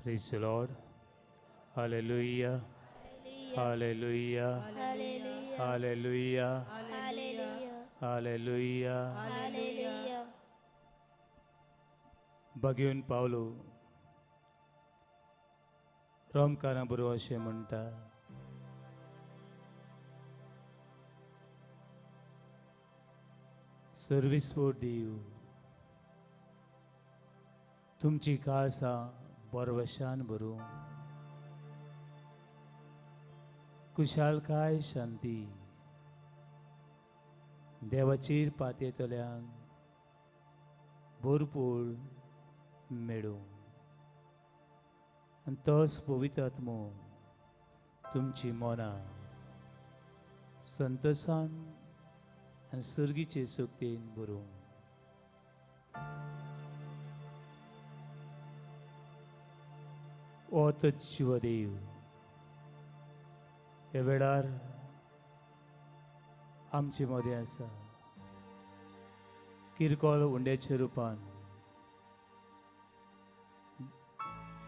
Praise the Lord. Hallelujah. Hallelujah. Hallelujah. Hallelujah. Hallelujah. भगीवन पावलो रोमकारां बरोबर अशें म्हणटा, सर्वीस बोर्ड दिव तुमची काळसां बरवशान भरूं, कुशालकाय शांती देवाचेर पातयेतल्यांक भरपूर मेळूं आनी तोच पवित्र आत्मो तुमची मनां संतोसान आनी सर्गीचे शक्तीन भरूं. हो तो शिवदेव ह्या वेळार आमचे मदें आसा, किरकोळ उंड्याच्या रुपान,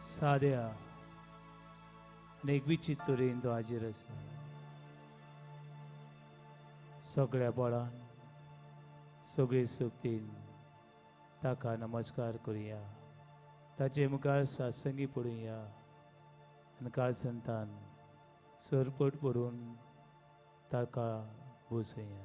साद्या आनी एक विचित्र तरेन तो हाजीर आसा. सगळ्या बळान सगळे शक्तीन ताका नमस्कार करुया, ताचे मुखार सासंगी पडुया आनी काळसंतान सरपट पडून ताका बसोवया.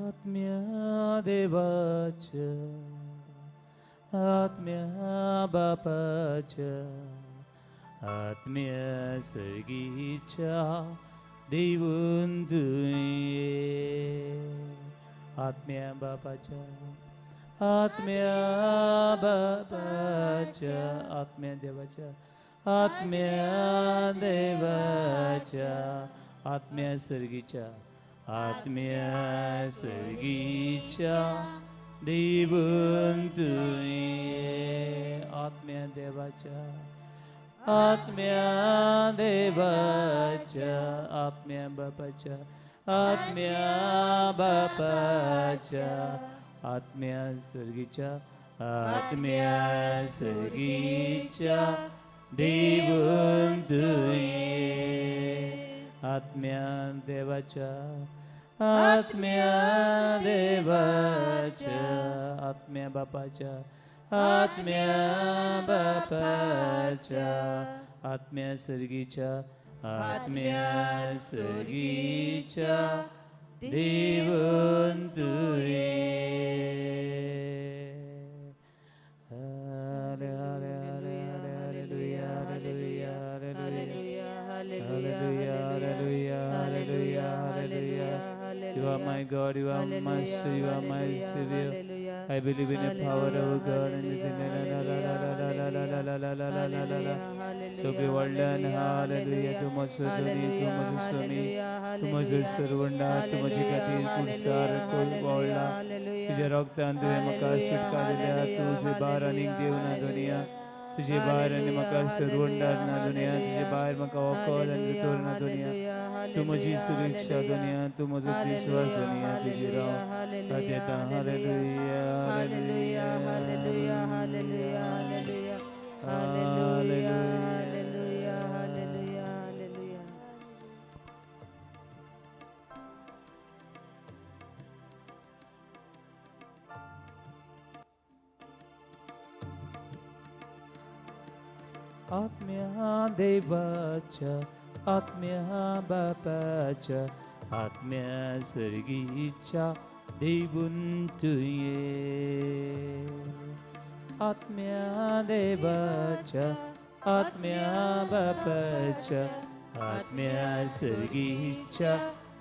आत्म्या देवाच्या, आत्म्या बापाच्या, आत्म्या सर्गीच्या देवून तुये. आत्म्या बापाच्या, आत्म्या बापाच्या, आत्म्या देवाच्या, आत्म्या देवाच्या, आत्म्या सर्गीच्या, आत्म्या सर्गीच्या देवून तुये. आत्म्या देवाच्या, आत्म्या देवाच्या, आत्म्या बापाच्या, आत्म्या बापाच्या, आत्म्या सर्गीच्या, आत्म्या सर्गीच्या देवून तुये. आत्म्या देवाच्या, आत्म्या देवाच्या, आत्म्या बापाच्या, आत्म्या बापाच्या, आत्म्या सर्गीच्या, आत्म्या सर्गीच्या देवून Tuem. Hallelujah, hallelujah, hallelujah, hallelujah, hallelujah, hallelujah, hallelujah. You are my God, you are my Master, you are my Savior. I believe in the power of God and the la la la la la la la la la la la. सगळे व्हडल्यान hallelujah. तूं म्हजो धनी, तूं म्हजो स्वामी, तूं म्हजो सर्वंडा, तूं म्हजे खातीर कुडसार वळला. तुज्या रोगतान तुवें म्हाका सुटका दिल्या. तुजे भायर आनीक देव ना दुनिया, तुजे भायर आनी म्हाका सर्वंडार ना दुनिया, तुजे भायर म्हाका वखद आनी दोतोर ना दुनिया. तूं म्हजी सुरक्षा दुनिया, तूं म्हजो विश्वास दुनिया, तुजी राव येता. Hallelujah, hallelujah, hallelujah, hallelujah. आत्म्या देवाच्या, आत्म्या बापाच्या, आत्म्या सर्गीच्या देवून तुये. आत्म्या देवाच्या, आत्म्या बापाच्या, आत्म्या सर्गीच्या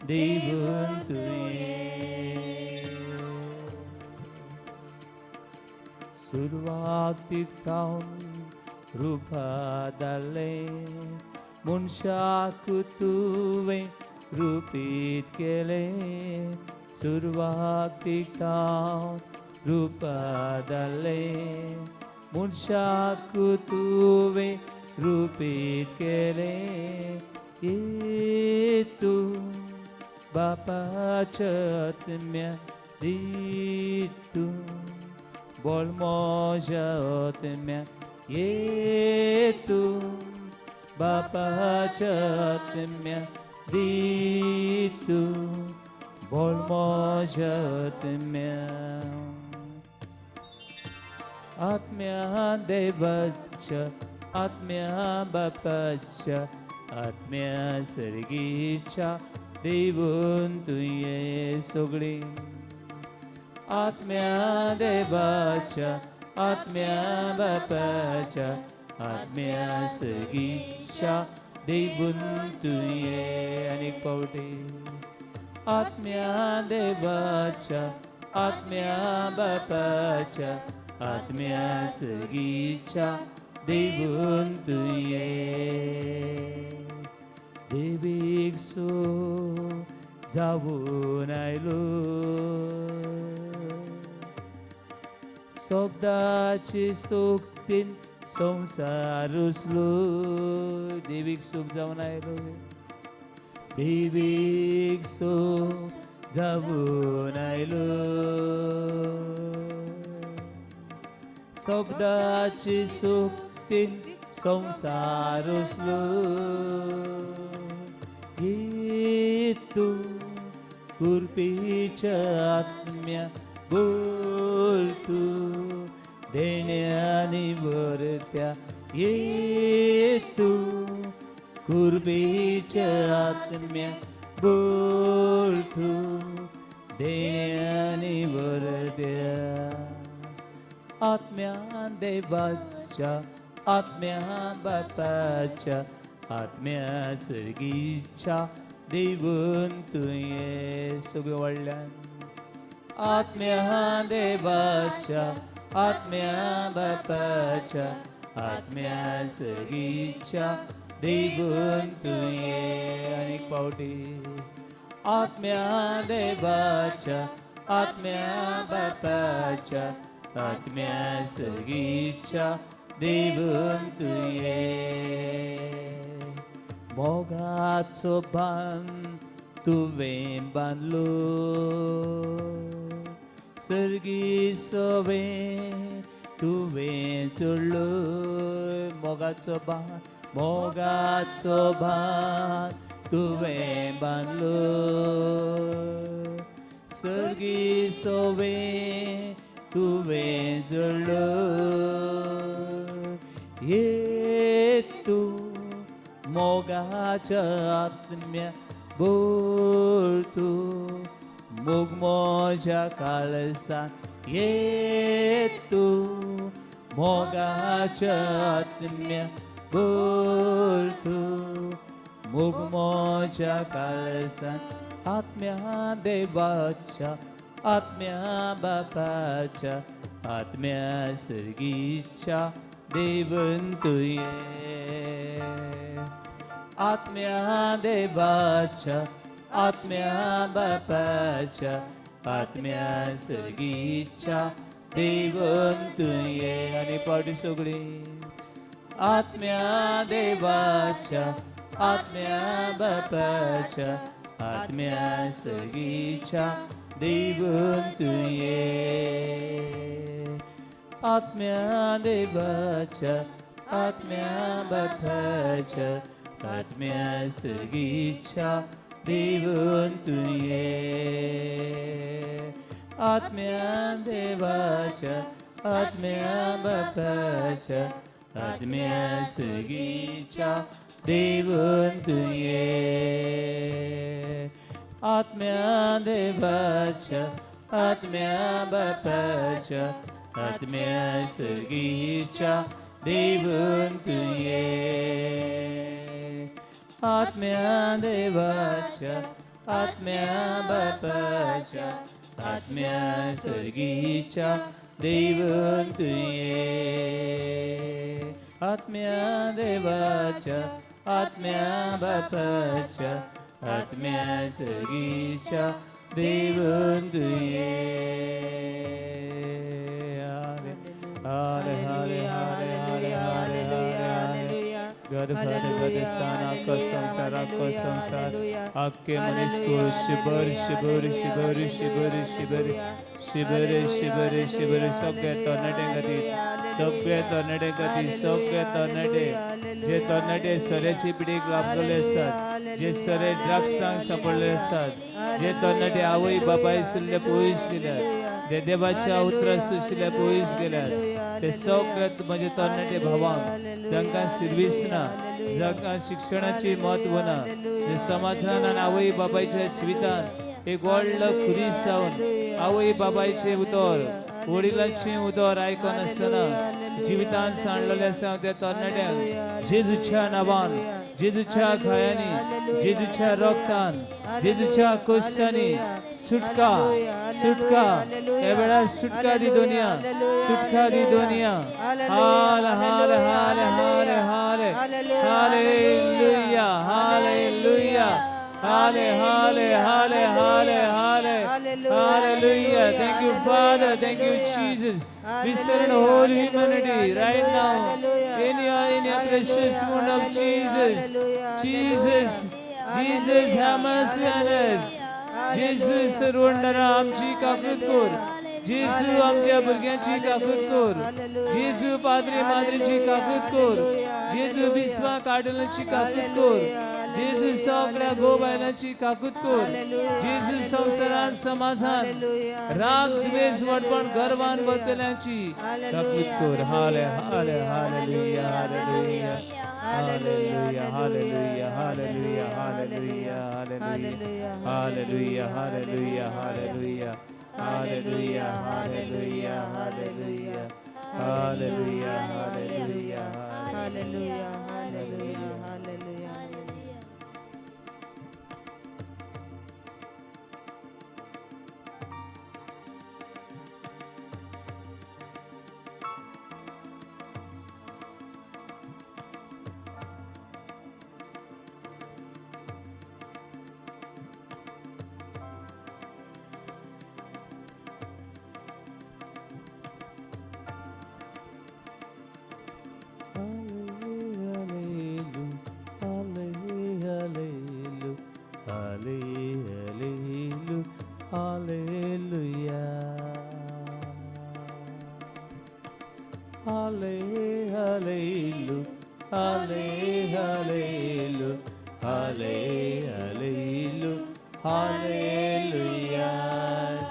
देवून तुये. सुरवातीक थावन रुपा धाडलें मनशाक तुवें रुपीत केलें सुरवातीक तावन रुपा जालें मनशाक तुवें रुपीत केलें येतू बापाच्या आत्म्या दितू बोल म्हज्या आत्म्या येतू बापाच्या आत्म्या दितू बोल म्हज्या आत्म्या आत्म्या देवाच्या आत्म्या बापाच्या आत्म्या सर्गीच्या देवून तुये सगळी आत्म्या देवाच्या आत्म्या बापाच्या आत्म्या सर्गीच्या देवून तुये आनीक पावटी आत्म्या देवाच्या आत्म्या बापाच्या आत्म्या सर्गीच्या देवून तुये देवीक सो जावन आयलो शब्दाची सुक्तीन संवसार उसलो देवीक सूख जावन आयलो देवीक सूख जावन आयलो शब्दाची सुक्तीन संवसार उसलो येतू कुरपीच्या आत्म्या बोल तू देण्यानी वरत्या येतू कुरबीच्या आत्म्या बोल तू देण्यानी वरत्या आत्म्या देवाच्या आत्म्या बापाच्या आत्म्या सर्गीच्या देवून तुये सगळ्या व्हडल्यान आत्म्या देवाच्या आत्म्या बापाच्या आत्म्या सर्गीच्या देवून तुये आनीक पावटी आत्म्या देवाच्या आत्म्या बापाच्या आत्म्या सर्गीच्या देवून तुये मोगाचो बांद तुवें बांदलो सर्गी सवें तुवें चडलो मोगाचो बांद मोगाचो बांद तुवें बांदलो सर्गी सवें तुवें चडलो ये तूं मोगाच्या आत्म्या बोल तूं मोग म्हज्या काळसा ये तूं मोगाच्या आत्म्या बोल तूं मोग म्हज्या काळसा आत्म्या देवाच्या आत्म्या बापाच्या आत्म्या सर्गीच्या देवन तुये आत्म्या देवाच्या आत्म्या बापाच्या आत्म्या सर्गीच्या देवन तुये आनी पावटी सगळी आत्म्या देवाच्या आत्म्या बापाच्या आत्म्या सर्गीच्या देवन तुये आत्म्या देवाच्या आत्म्या बापाच्या आत्म्या सर्गीच्या देवन तुये आत्म्या देवाच्या आत्म्या बापाच्या आत्म्या सर्गीच्या देवन तुये आत्म्या देवाच्या आत्म्या बापाच्या आत्म्या सर्गीच्या देवन तुये आत्म्या देवाच्या आत्म्या बापाच्या आत्म्या सर्गीच्या देवन तुये आत्म्या देवाच्या आत्म्या बापाच्या आत्म्या सगीच्या देवन तुये. हाले हाले हाले हाले हाले हाले. God the Father, God the Son, आख्खो संवसार, आख्खो संवसार, आख्खे मनीस कुळ शिबर शिबर शिबर शिबर शिबर शिबर शिबर शिबर. सगळे तरणाट्यां खातीर, सगळे तरणाट्यां खातीर, सगळे तरणाटे जे तरणाटे सोऱ्याची पिडीक लागलेले आसात, जे सोरे ड्रग्सांक सापडलेले आसात, जे तरणाटे आवय बापाय सुल्ले पयस गेल्यात, जे देवाच्या उतरां सुशिल्ले पयस गेल्यात, ते सगळे म्हजे तरणाटे भावांक जांकां सिर्वीस ना, जांकां शिक्षणाची म्हत्व ना, जे समाजान आनी आवय बापायच्या जिवितान एक व्हडलो खुरीस जावन आवय बापायचें उतर, वडिलांचें उतर आयकनासतना जिवितान सांडलेले आसा, त्या तरणाट्यांक जेजूच्या नांवान, जेजूच्या घायांनी, जेजूच्या रक्तान, जेजूच्या कोश्टांनी सुटका, सुटका ह्या वेळार सुटका दी दुनिया, सुटका दी दुनिया. हाल हाल हाल हाल हाल. हालेलुया हालेलुया हाले हाले हाले हाले हाले. Hallelujah. Thank you, Father. Thank you, Jesus. We surrender whole humanity right now in your precious wound of Jesus. Jesus, Jesus, have mercy on us. Jesus, सर्वंडरा आमची काकूत कर. जेसू, आमच्या भुरग्यांची काकूत कर. जेसू, पाद्री माद्रीची काकूत कर. जेजू, बिस्वा कार्डिनलाची काकूत कर. जेजू, सगळ्या घोव बायलांची काकूत कर. जेजू, संवसारान समाजान राग द्वेष वडपण गर्वान भरतल्यांची काकूत कर. हाले हाले hallelujah hallelujah hallelujah hallelujah hallelujah hallelujah hallelujah hallelujah hallelujah hallelujah hallelujah hallelujah hallelujah hallelujah. Hallelujah, hallelujah, hallelujah. Hallelujah, hallelujah, hallelujah.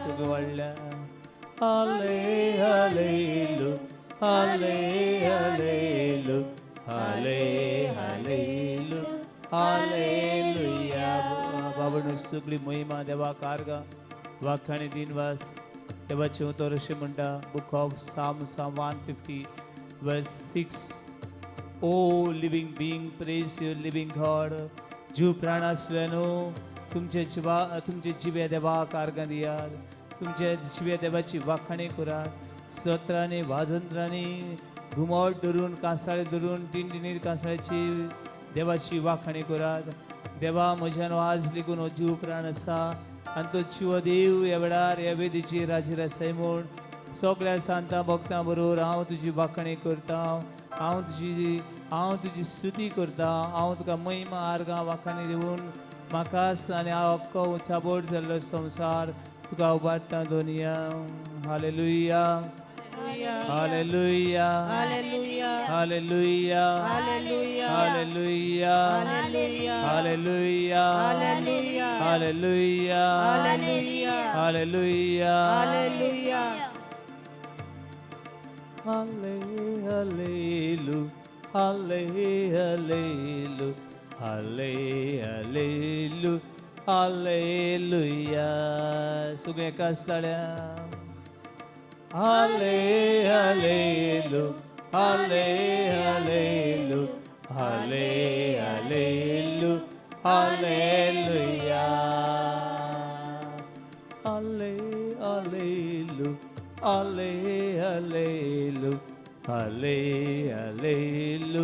सुगवडल्या. हाले हालेलू हाले हालेलू हाले हालेलू हालेलुया. बाबांनो, सगळी महिमा देवा कारगा वाखाणी दिनवास. देवाचें उतर अशें म्हणटा, Book of Psalm, Psalm 150 verse 6, "O living being, praise your living God." जीव प्राण आसल्यानो, तुमचे जिवा तुमचे जिव्या देवाक आर्गां दियात, तुमच्या जिव्या देवाची वाखाणी करात. सत्रांनी, वाजंत्रांनी, घुमट धरून, कांसाळे धरून, टिणटिणीर कांसाळ्याची देवाची वाखाणी करात. देवा म्हज्यान आज लेगून हो जीव प्राण आसा आनी तो जीव देव ह्या वेळार ह्या वेदीचेर हाजीर आसाय म्हूण सगळ्या सांतां भक्तां बरोबर हांव तुजी वाखाणी करता. हांव तुजी स्तुती करता. हांव तुका महिमा, आर्गां, वाखाणी दिवन म्हाकाच आनी हांव अख्खो उचाबोट जाल्लो संवसार तुका उबारता Doniya. Hallelujah hallelujah hallelujah. Hallelujah hallelujah. Hallelujah hallelujah. Hallelujah hallelujah. Hallelujah hallelujah. Hallelujah. Hallelujah. हाले हालेलू हाले हालेलू हाले हालेलू हालेलुया. सगळें एकाच ताळ्या. हाले हालेलू हाले हालेलू हाले हालेलू हालेलुया. हाले हालेलू हाले हालेलू हाले हालेलू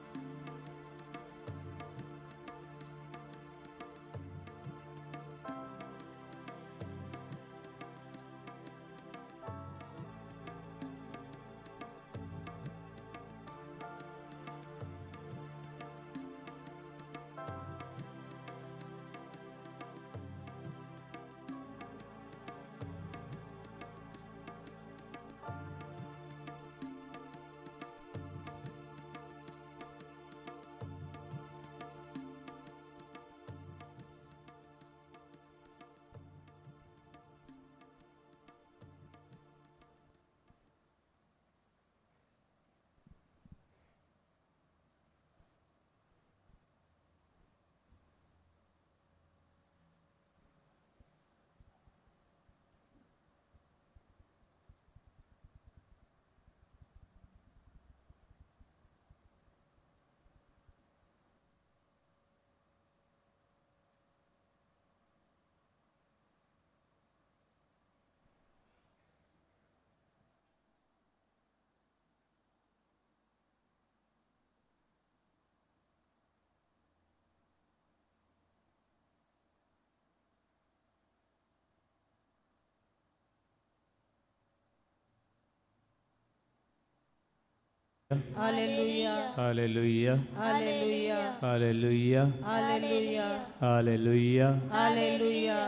Hallelujah. Hallelujah. Hallelujah. Hallelujah. Hallelujah. Hallelujah. Hallelujah.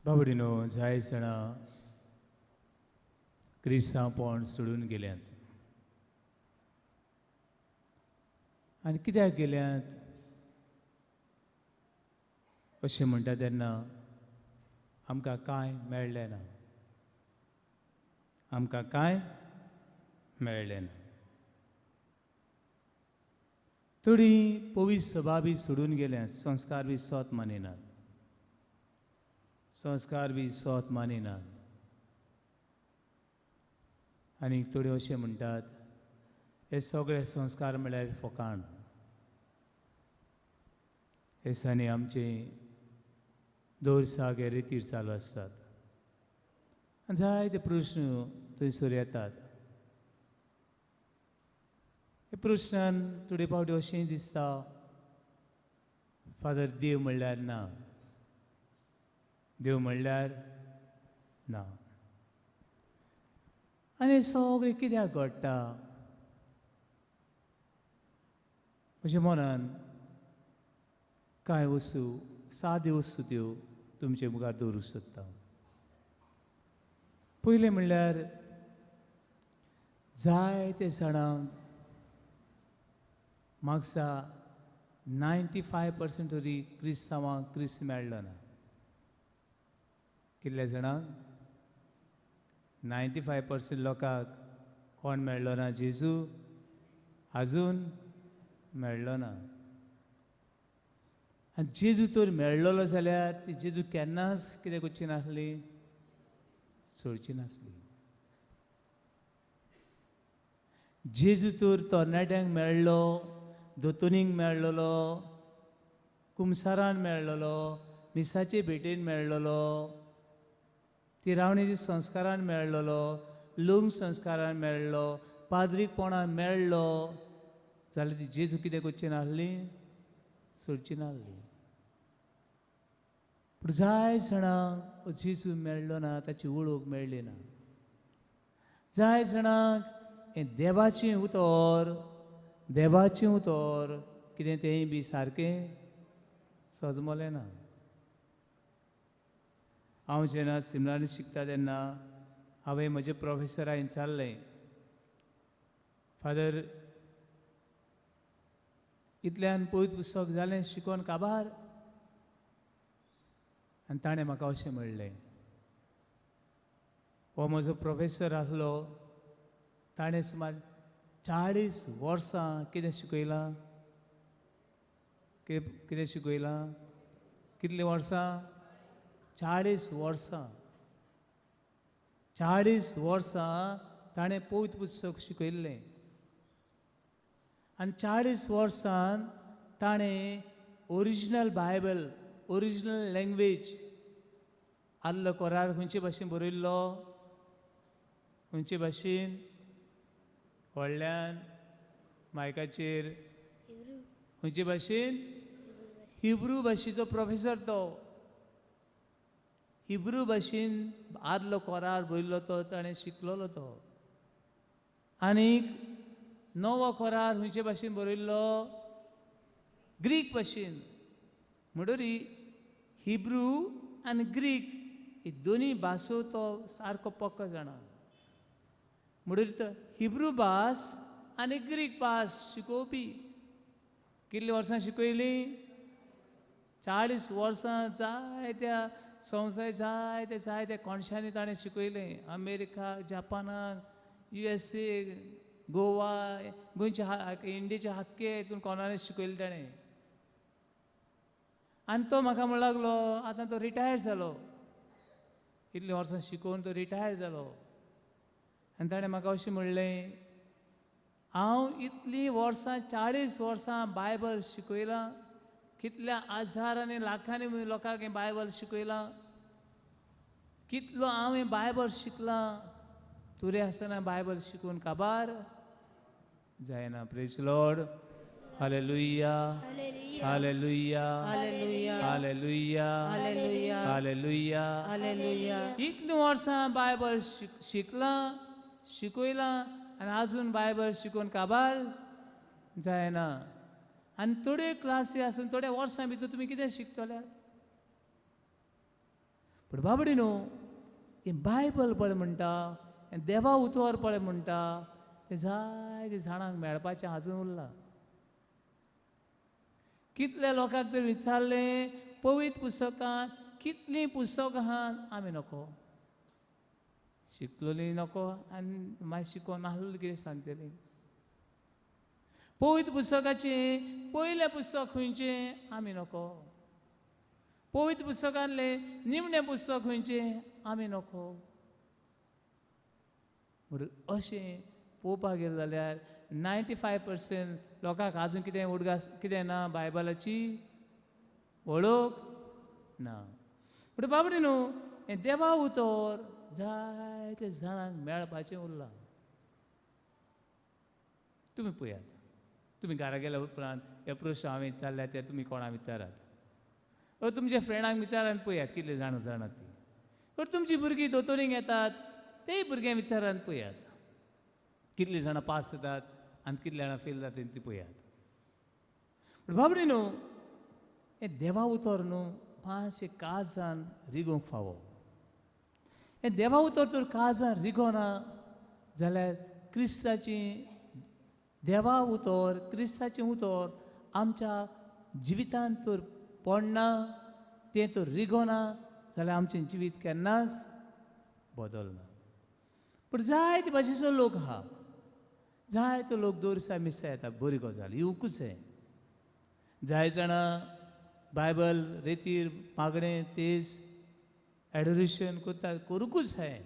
बाबडीनो, जाय जाणां क्रिस्तांवपण सोडून गेल्यात आनी कित्याक गेल्यात अशें म्हणटा तेन्ना आमकां कांय मेळ्ळें ना, आमकां कांय मेळ्ळें ना. थोडीं पवित्र सभा बी सोडून गेल्यात, संस्कार बी सोत मानिनात, संस्कार बी सोत मानिनात. आनी थोडे अशें म्हणटात हे सगळे संस्कार म्हळ्यार फकाण. हे दिसांनी आमचे दर हे रितीर चालू आसतात आनी जायते प्रस्न थंयसर येतात. हे प्रस्नान थोडे फावटी अशें दिसता, फादर देव म्हणल्यार ना, देव म्हणल्यार ना. आनी सगळें कित्याक घडटा? म्हज्या मनान कांय वस्तू, साद्यो वस्तू त्यो तुमचे मुखार दवरूंक सोदता. पयलें म्हणल्यार जायते जाणांक म्हापसा 95% तरी क्रिस्तांवांक क्रिस्त मेळ्ळो ना. कितल्या जाणांक? 95% लोकांक कोण मेळ्ळो ना? जेजू आजून मेळ्ळो ना. आनी जेजू तर मेळ्ळलो जाल्यार ती जेजू केन्नाच कितें करची नासली, सोडची नासली. जेजू तर तरणाट्यांक मेळ्ळो, दोतोनीक मेळ्ळलो, कुमसारान मेळ्ळलो, मिसाचे भेटेन मेळ्ळलो, तिरावणेच्या संस्कारान मेळ्ळलो, लग्न संस्कारान मेळ्ळो, पाद्रीकपणान मेळ्ळो जाल्यार ती जेजू कितें करची नासली, सोडची नासली. पूण जाय जाणांक जेजू मेळ्ळो ना, ताची वळख मेळ्ळी ना. जाय जाणांक हें देवाचें उतर, देवाचें उतर कितें तेंय बी सारकें सजमलें ना. हांव जेन्ना सिमलांनी शिकता तेन्ना हांवें म्हज्या प्रोफेसराक विचारलें, फादर इतल्यान पवित्र पुस्तक जालें शिकोवन काबार? आनी ताणें म्हाका अशें म्हणलें, हो म्हजो प्रोफेसर आसलो, ताणें सुमार 40 वर्सां कितें शिकयलां, कितें शिकयलां, कितलीं वर्सां? 40 वर्सां. 40 वर्सां ताणें पवित्र पुस्तक शिकयल्लें आनी 40 वर्सान ताणें ओरिजिनल बायबल, ओरिजिनल लँग्वेज, आदलो कोरार खंयचे भाशेन बरयल्लो, खंयचे भाशेन? व्हडल्यान मायकाचेर खंयचे भाशेन? हिब्रू भाशेचो प्रोफेसर तो. हिब्रू भाशेन आदलो कोरार बरयल्लो तो ताणें शिकलोलो तो. आनीक नवो कोरार खंयचे भाशेन बरयल्लो? ग्रीक भाशेन. म्हणटरी हिब्रू आनी ग्रीक ही दोनी भासो तो सारको पक्को जाणा. म्हणटरी तो हिब्रू भास आनी ग्रीक भास शिकोवपी. कितलीं वर्सां शिकयलीं? 40 वर्सां. जायत्या संवसार जायते जायते कोणशांनी ताणें शिकयलें, अमेरिका, जपानाक, USA, Goa, गोंयच्या इंडियेच्या हक्के हितून कोणानी शिकयलें ताणें. आनी तो म्हाका म्हणूंक लागलो, आतां तो रिटायर जालो, इतलीं वर्सां शिकोवन तो रिटायर जालो. आनी ताणें म्हाका अशें म्हणलें, हांव इतलीं वर्सां 40 वर्सां बायबल शिकयलां, कितल्या हजारांनी लाखांनी लोकांक हें बायबल शिकयलां, कितलो हांव हें बायबल शिकलां, तुरे आसतना बायबल शिकून काबार जायना. Praise Lord. Hallelujah. Hallelujah. Hallelujah. Hallelujah. Hallelujah. इतलीं वर्सां बायबल शिकलां, शिकयलां आनी आजून बायबल शिकोवन काबार जायना. आनी थोड्यो क्लासी आसून थोड्या वर्सां भितर तुमी कितें शिकतल्यात? पूण बाबडी न्हू, हें बायबल पळय म्हणटा, हें देवा उतोर पळय म्हणटा, तें जायते जाणांक मेळपाचें आजून उरलां. कितल्या लोकांक तर विचारलें पवित्र पुस्तकांत कितलीं पुस्तकां आहात, आमी नको शिकलोलीं नको आनी मागीर शिकोवन नासलें कितें सांगतलीं. पवित्र पुस्तकाचें पयलें पुस्तक खंयचें आमी नको, पवित्र पुस्तकांतलें निमणें पुस्तक खंयचें आमी नको. म्हणून अशें पळोवपाक गेलें जाल्यार 95% लोकांक आजून कितें उडगास कितें ना, बायबलाची वळख ना. पूण बाबडी न्हू, हें देवा उतर जायते जाणांक मेळपाचें उरलां. तुमी पळयात, तुमी घरा गेल्या उपरांत हे प्रश्न हांवें विचारल्या ते तुमी कोणाक विचारात, वा तुमच्या फ्रेंडांक विचारान पळयात कितले जाणां जाणात ती. वा तुमची भुरगीं दोतोरींक येतात तेय भुरग्यांक विचारान पळयात कितलीं जाणां पास जातात आनी कितलीं जाणां फेल जातात ती पळयात. पूण बाबडी न्हू, हें देवा उतर न्हू मातशें काळजान रिगोवंक फावो. हें देवा उतर तर काळजान रिगोना जाल्यार क्रिस्ताची देवा उतर, क्रिस्ताचें उतर आमच्या जिवितांत तर पडना, तें तर रिगोना जाल्यार आमचें जिवीत केन्नाच बदलना. पूण जायते भाशेचो लोक आहा, जायते लोक दर दिसा मिसां येता, बरी गजाल येवकूच जाय. जाय जाणां बायबल रेतीर मागणें तेज एडोरेशन करता, करूंकूच जाय,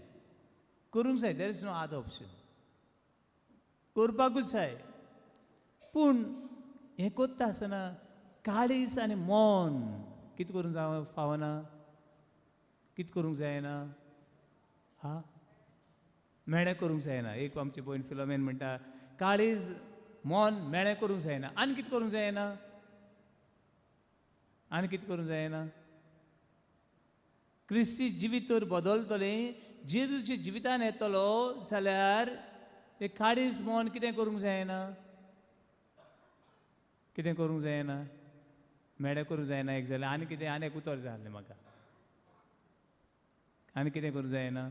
करूंक जाय, there is no other option, करपाकूच जाय. पूण हें करता आसतना काळीज आनी मन कितें करूंक जाव फावना, कितें करूंक जायना, हा मेळें करूंक जायना. एक आमची भयण फिलोमेन म्हणटा काळीज मन मेळें करूंक जायना. आनी कितें करूंक जायना, आनी कितें करूंक जायना? क्रिस्ती जिवीत तर बदलतलें, जेजूच्या जिवितान येतलो जाल्यार तें काळीज मन कितें करूंक जायना, कितें करूंक जायना, मेळें करूंक जायना. एक जाल्यार आनी कितें, आनी एक उतर जाय आसलें म्हाका, आनी कितें करूंक जायना?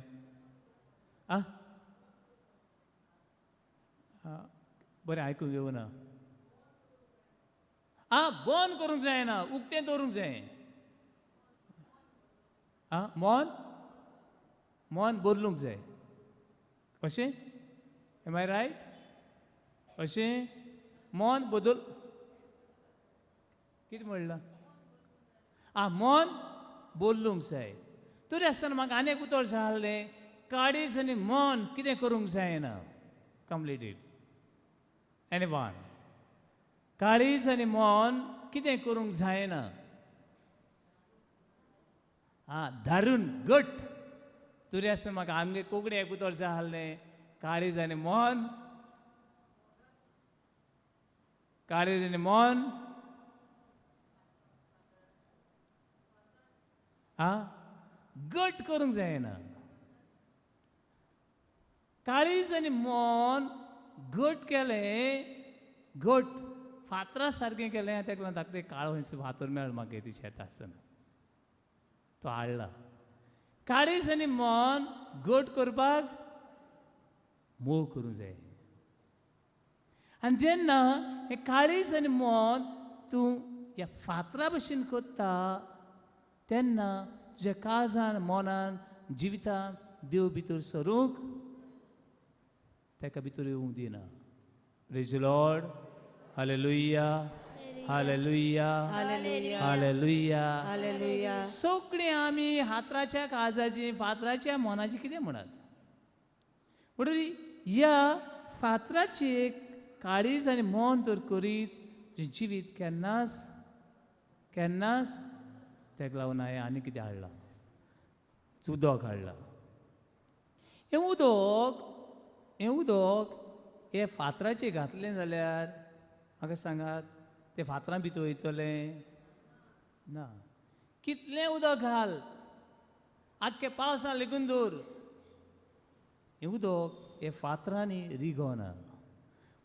आ बरें आयकूंक येवना. आ बंद करूंक जायना, उक्तें दवरूंक जाय. आ मन मन बदलूंक जाय. अशें एम I right? अशें मन बदल कितें म्हणलां? आ मन बदलूंक जाय. तरी आसतना म्हाका आनी एक उतर जाय आसलें, काळीज आनी मन कितें करूंक जायना, कंप्लिटेड एनी वन. काळीज आनी मन कितें करूंक जायना, आ धारून गट. तरी आसतना म्हाका आमगे कोंकणी एक उतर जाय आसलें, काळीज आनी मन, काळीज आनी मन आ गट करूंक जायना. काळीज आनी मन घट केलें, घट फातरा सारकें केलें, ताका लागून धाकटें काळो फातर मेळ्ळो म्हाका ती शेतां आसतना तो हाडला. काळीज आनी मन घट करपाक मोग करूंक जाय. आनी जेन्ना हें काळीज आनी मन तूं ह्या फातरा भशेन करता तेन्ना तुज्या काळजान मनान जिवितान देव भितर सरूंक ताका भितर येवंक दिना. Praise Lord. Hallelujah, hallelujah, hallelujah. Hallelujah. सगळीं आमी हातराच्या काळजाची फातराच्या मनाची कितें म्हणत, म्हणटरी ह्या फातराची काळीज आनी मन तर करीत तुजें जिवीत केन्नाच केन्नाच ताका लागून हांवें आनी कितें हाडलां, उदक हाडलां. हें उदक, हें उदक हे फातराचें घातलें जाल्यार म्हाका सांगात तें फातरां भितर वयतलें ना. कितलें उदक घाल, आख्खे पावसान लेगून दवर, हें उदक हे फातरांनी रिगोना.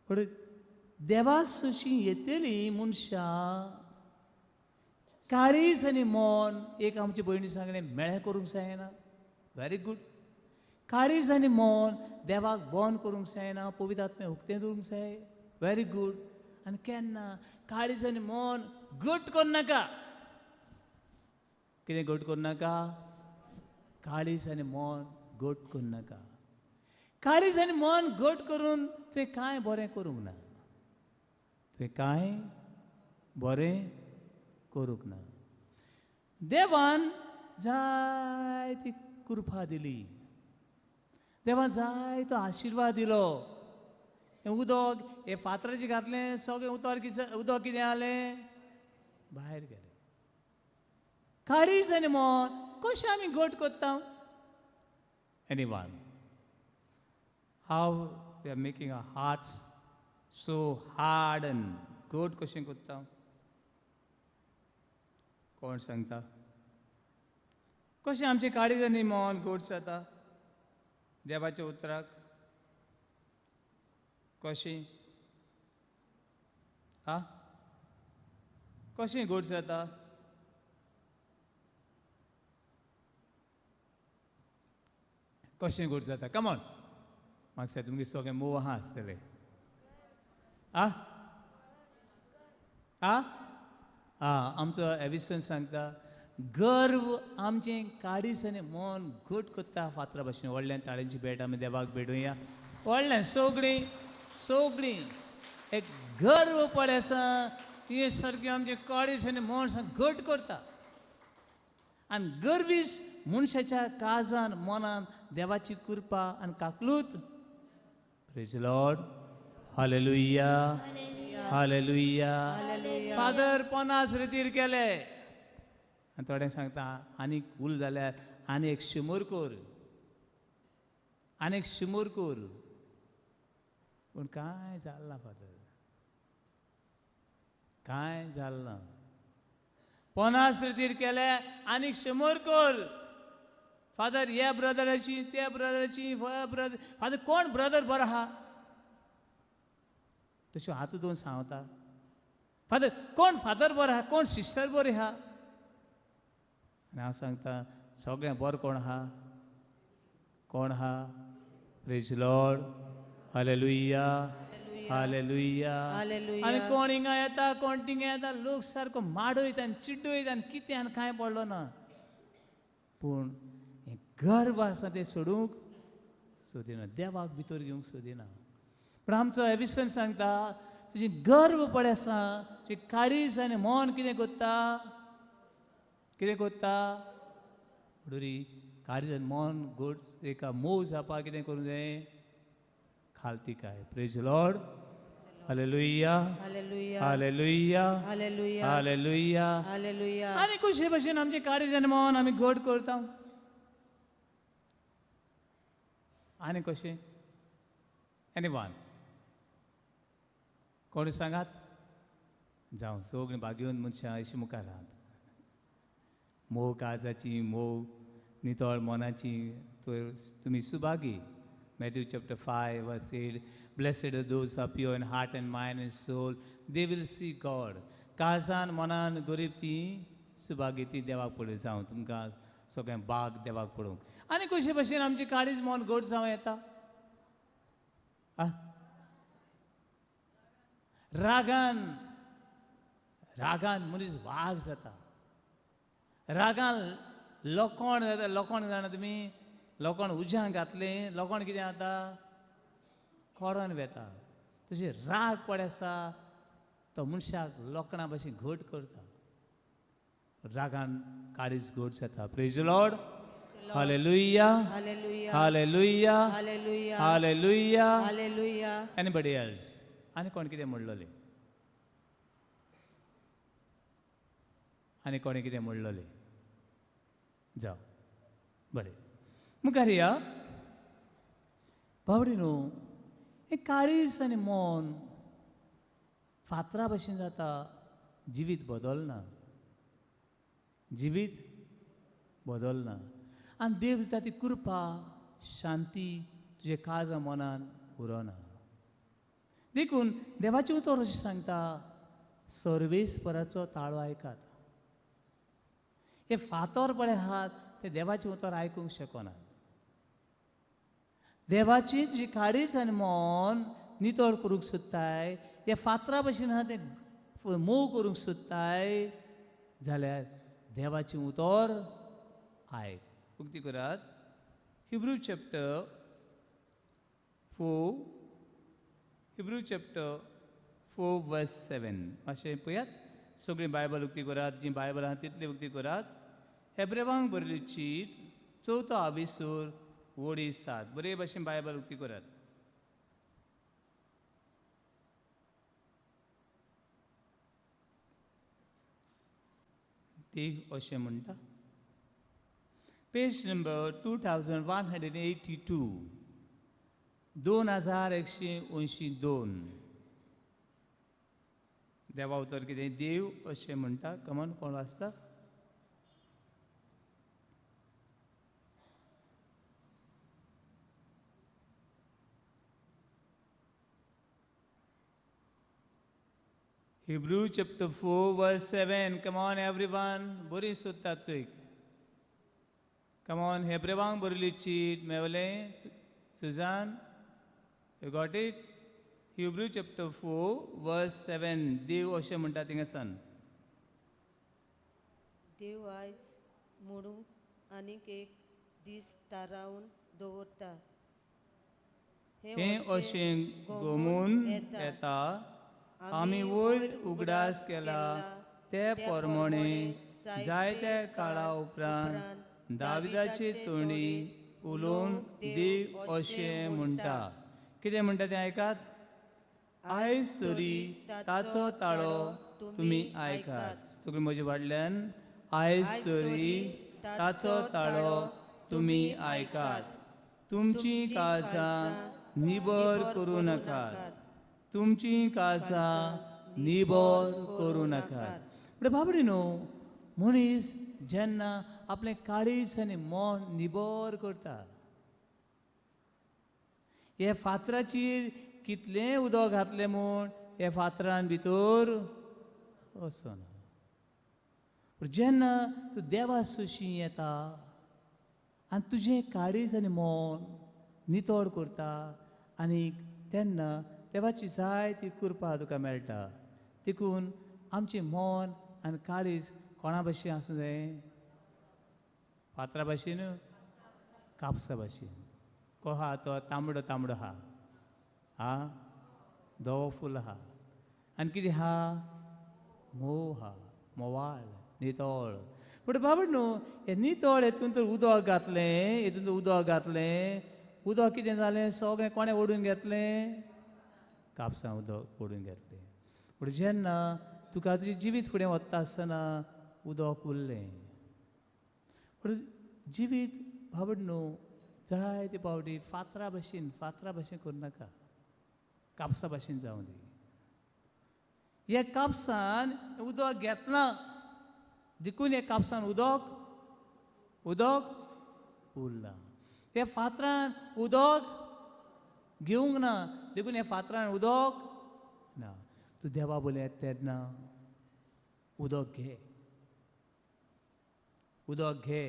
पूण देवा सुशी येतली मनशां काळीज आनी मन. एक आमचे भयणी सांगलें मेळें करूंक जायना. Very good. काळीज आनी मन देवाक बंद करूंक जायना, पवित्र आत्म्या उक्तें दवरूंक जाय. Very good. आनी केन्ना काळीज आनी मन घट करनाका. कितें घट करनाका? काळीज आनी मन घट करनाका. काळीज आनी मन घट करून तुवें कांय बरें करूंक ना, तुवें कांय बरें करूंक ना. देवान जायती कृपा दिली, देवान जायतो आशिर्वाद दिलो. हें उदक हें फातराचें घातलें, सगळें उदक उदक कितें जालें, भायर गेलें. काळीज आनी मन कशें आमी घट करता? Anyone? How we are making our hearts so hard and घट कशें करता? कोण सांगता कशें आमचें काळीज आनी मन घट जाता देवाच्या उतराक? कशें आ कशें घट जाता? कशें घट जाता? कमॉन, म्हाका दिसता तुमगे सगळें मोव आहा आसतलें. आ आ आ आमचो एविसन सांगता गर्व आमचें काळीज आनी मन घट करता फातरा भाशेन. व्हडल्यान ताळ्यांची भेट आमी देवाक भेटुया. व्हडल्यान सगळीं सगळीं एक गर्व पळय आसा, तुवें सारकें आमचें काळीज आनी मन घट करता. आनी गर्वीस मनशाच्या काळजान मनान देवाची कृपा आनी काकलूत. Praise Lord. Hallelujah, hallelujah. Father 50 रेतीर केले आनी थोड्यांक सांगता आनीक उल जाल्यार आनी एक 100 कर, आनी एक 100 कर. पूण कांय जालें ना फादर, कांय जालें ना. 50 रेतीर केले आनीक 100 कर फादर. ह्या ब्रदराची त्या ब्रदराची ब्रदर फादर कोण ब्रदर बरो आहा तशें हात दोन सांगता फादर. कोण फादर बरो आहा, कोण सिस्टर बरी आहा? आनी हांव सांगता सगळें बरो कोण आहा? कोण आहा? Praise Lord. Hallelujah, hallelujah. आनी कोण हिंगा येता कोण थिंगा येता, लोक सारको माडयता आनी चिड्डयता आनी कितें आनी कांय पडलो ना. पूण हें गर्व आसा तें सोडूंक सोदिना, देवाक भितर घेवंक सोदिना. पूण आमचो एविसन सांगता तुजी गर्व पळय आसा, तुजी काळीज आनी मन कितें करता? कितें करता? म्हणटरी काळीज आनी मन घट एका मोव जावपाक कितें करूंक जाय? खालती काय. Praise Lord. Hallelujah, hallelujah, hallelujah. आनी कशे भशेन आमचें काळीज आनी मन आमी घट करता? आनी कशें? एनीवन कोण सांगात? जावं सगळीं भाग्यवंत मनशां अशीं मुखार आहात. मोव काळजाची, मोव नितळ मनाची तर तुमी Subhagi. Matthew chapter 5 verse 8, blessed are those who are pure in heart and mind and soul, they will see God. काळजान मनान गरीब ती सुभागी, ती देवाक पळय. जावं तुमकां सगळें बाग देवाक पळोवंक. आनी कशे भशेन आमचें काळीज मन घट जावं येता? रागान, रागान मनीस वाग जाता. रागान लोकोण जाता. लोकोण जाणा तुमी? लोकोण उज्यांक घातलें, लोकोण कितें जाता? कोडोन वेता. तशें राग पळय आसा तो मनशाक लोकणा भशेन घट करता. रागान काळीज घट जाता. Praise Lord. Hallelujah, hallelujah, hallelujah. Anybody else? आनी कोण कितें म्हणलोलें? आनी कोणें कितें म्हणलोलें? जावं बरें मुखार या. बावडी न्हू हें काळीज आनी मन फातरा भशेन जाता, जिवीत बदलना, जिवीत बदलना. आनी देव दिता ती कृपा, शांती, तुजे काळजा मनान उरना. देखून देवाचें उतर अशें सांगता, सर्वेस्पराचो ताळो आयकात. हे फातर पळय आहात ते देवाचें उतर आयकूंक शकना. देवाची तुजी काळीज आनी मन नितळ करूंक सोदताय, हे फातरा भशेन आहा तें मोव करूंक सोदताय जाल्यार देवाचें उतर आयक. उक्ती करात Hebrew chapter 4, Hebrew chapter 4 verse 7. मातशें पळयात, सगळीं बायबल उक्ती करात, जी बायबल आहा तितली उक्ती करात. हेब्रेवांक बरयल्ली चीट 4 आविसूर 7 7. बरे भशेन बायबल उक्ती करात. ती अशें म्हणटा, पेज नंबर 2182, 2182. देवा उतर कितें? देव अशें म्हणटा. कमन, कोण वाचता? Hebrew chapter 4 verse 7. Come on everyone, बरी सोदतात चोय. Come on, हेब्रेवांक बरयली चीट मेवलें. Susan, you got it? Hebrew chapter 4 verse 7. देव अशें म्हणटा थिंगासान, देव आयज म्हणून आनीक एक दीस थारावन दवरता. हें अशें गोमून येता, आमी वयर उगडास केला ते प्रमाणे जायते काळा उपरांत दाविदाची तोंडी उलोवन देव अशें म्हणटा. कितें म्हणटा तें आयकात. आयज तरी ताचो ताळो तुमी आयकात. सगळीं म्हजे फाटल्यान, आयज तरी ताचो ताळो तुमी आयकात. तुमची काळजां निबर करूं नाकात, तुमची काळजां निबर करूं नाकात. म्हणटा बाबडी न्हू, मनीस जेन्ना आपलें काळीज आनी मन निबर करता, हे फातराचेर कितलें उदक घातलें म्हूण हे फातरान भितर वचना. पूण जेन्ना तूं देवा सुशी येता आनी तुजें काळीज आनी मन नितळ करता आनी तेन्ना देवाची जायती कृपा तुका मेळटा. देखून आमचें मन आनी काळीज कोणा भशेन आसूं जाय? फातरा भशेन, कापसा भशेन. को आहा तो तांबडो तांबडो आहा, आं धवो फूल आहा आनी कितें आहा? मोव आहा, मोवाळ, नितळ. पूण बाबा न्हू, हें नितळ हेतून तर उदक घातलें, हेतून तर उदक घातलें, उदक कितें जालें? सगळें कोणें ओडून घेतलें? कापसां उदक ओडून घेतलें. पूण जेन्ना तुका तुजें जिवीत फुडें वता आसतना उदक उरलें. पूण जिवीत बाबड न्हू जायते फावटी फातरा भशेन, फातरा भशेन करूं नाका, कापसा भशेन जावं दी. ह्या कापसान उदक घेतना देखून ह्या कापसान उदक उदक उरलां. त्या फातरान उदक घेवंक ना देखून ह्या फातरान उदक ना. तूं देवा बोलयता तेन्ना उदक घे, उदक घे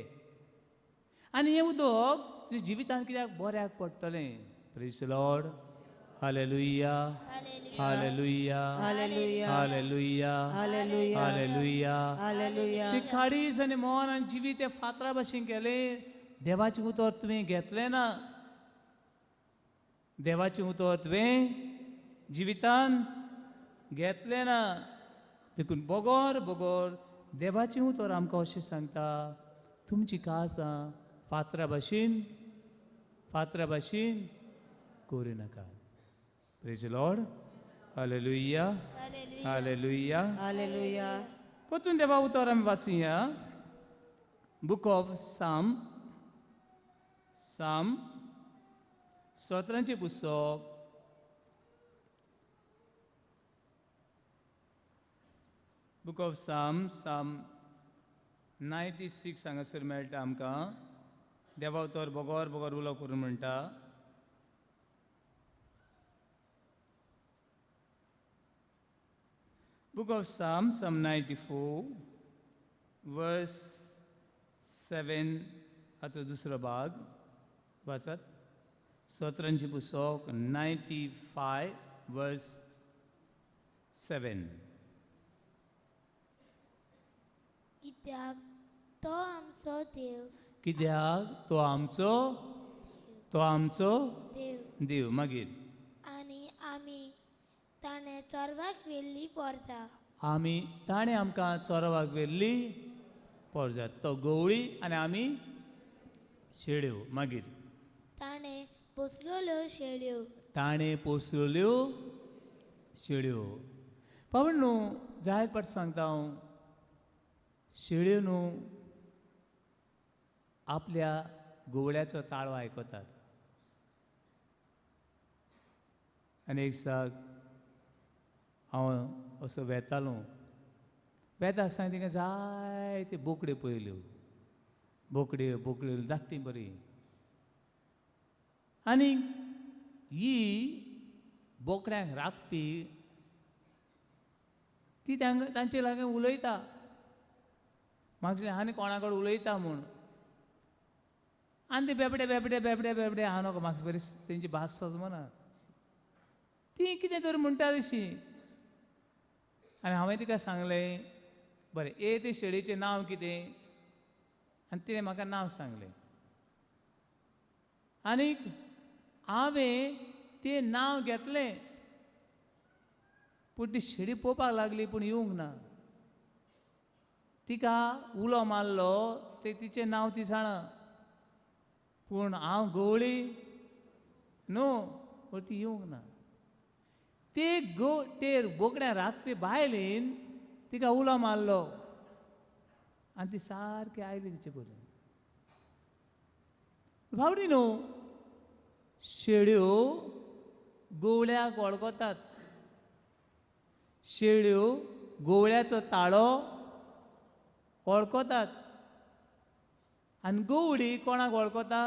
आनी हें उदक तुज्या जिवितान कित्याक बऱ्याक पडटलें. Praise Lord. Hallelujah, hallelujah, hallelujah, hallelujah. काळीज आनी मन आनी जिवीत त्या फातरा भशेन केलें. देवाचें उतर तुवें घेतलें ना, देवाचें उतर तुवें जिवितान घेतलें ना. देखून बगर बगर देवाचें उतर आमकां अशें सांगता, तुमची काळजां फातरा भशेन, फातरा भशेन करूं नाका. Praise Lord. Hallelujah, hallelujah, hallelujah. परतून देवा उतर आमी वाचुया. बुक ऑफ साम, साम स्तोत्रांचें पुस्तक, book of Psalm, Psalm 96 हांगासर मेळटा आमकां. देवा उतर बगर बगर उलो करून म्हणटा. Book of Psalm, Psalm 94, verse 7 हाचो दुसरो भाग वाचात. स्तोत्रांची पुस्तक 95 वर्स 7. कित्याक तो आमचो देव. कित्याक तो आमचो, तो आमचो देव. देव. मागीर आनी आमी ताणें चोरवाक व्हेल्ली पोरसां. आमी ताणें आमकां चोरवाक व्हेल्ली पोरसां. तो गवळी आनी आमी शेळ्यो. मागीर ताणें पोसलेल्यो शेळ्यो. ताणें पोसल्यो शेळ्यो. पावण न्हू, जायत पाट सांगता हांव, शेळ्यो न्हू आपल्या गवळ्याचो ताळो आयकतात. आनी एक दिसाक हांव असो वेतालो, वेता आसतना तिका जायते बोकड्यो पळयल्यो, बोकड्यो बोकड्यो धाकटी बरी. आनी ही बोकड्यांक राखपी ती तांचे लागीं उलयता, म्हाका आनी कोणा कडेन उलयता म्हूण. आनी ते बेबडे बेबडे बेबडे बेबडे हांव नको, म्हाका बरी तेंची भास सजमना, ती कितें तर म्हणटा तशी. आनी हांवें तिका सांगलें, बरें ए ते शेळयेचें नांव कितें? आनी तिणें म्हाका नांव सांगलें. आनीक हांवें तें नांव घेतलें, पूण ती शेळी पळोवपाक लागली पूण येवंक ना. तिका उलो मारलो, ते तिचें नांव ती जाणा, पूण हांव गवळी न्हू, पूण ती येवंक ना. ते ते बोकड्या राखपी बायलेन तिका उलो मारलो आनी ती सारकी आयली तिचे बरोबर. भावडी न्हू, शेळ्यो गवळ्याक वळखतात, शेळ्यो गवळ्याचो ताळो वळखतात. आनी गवळी कोणाक वळखता?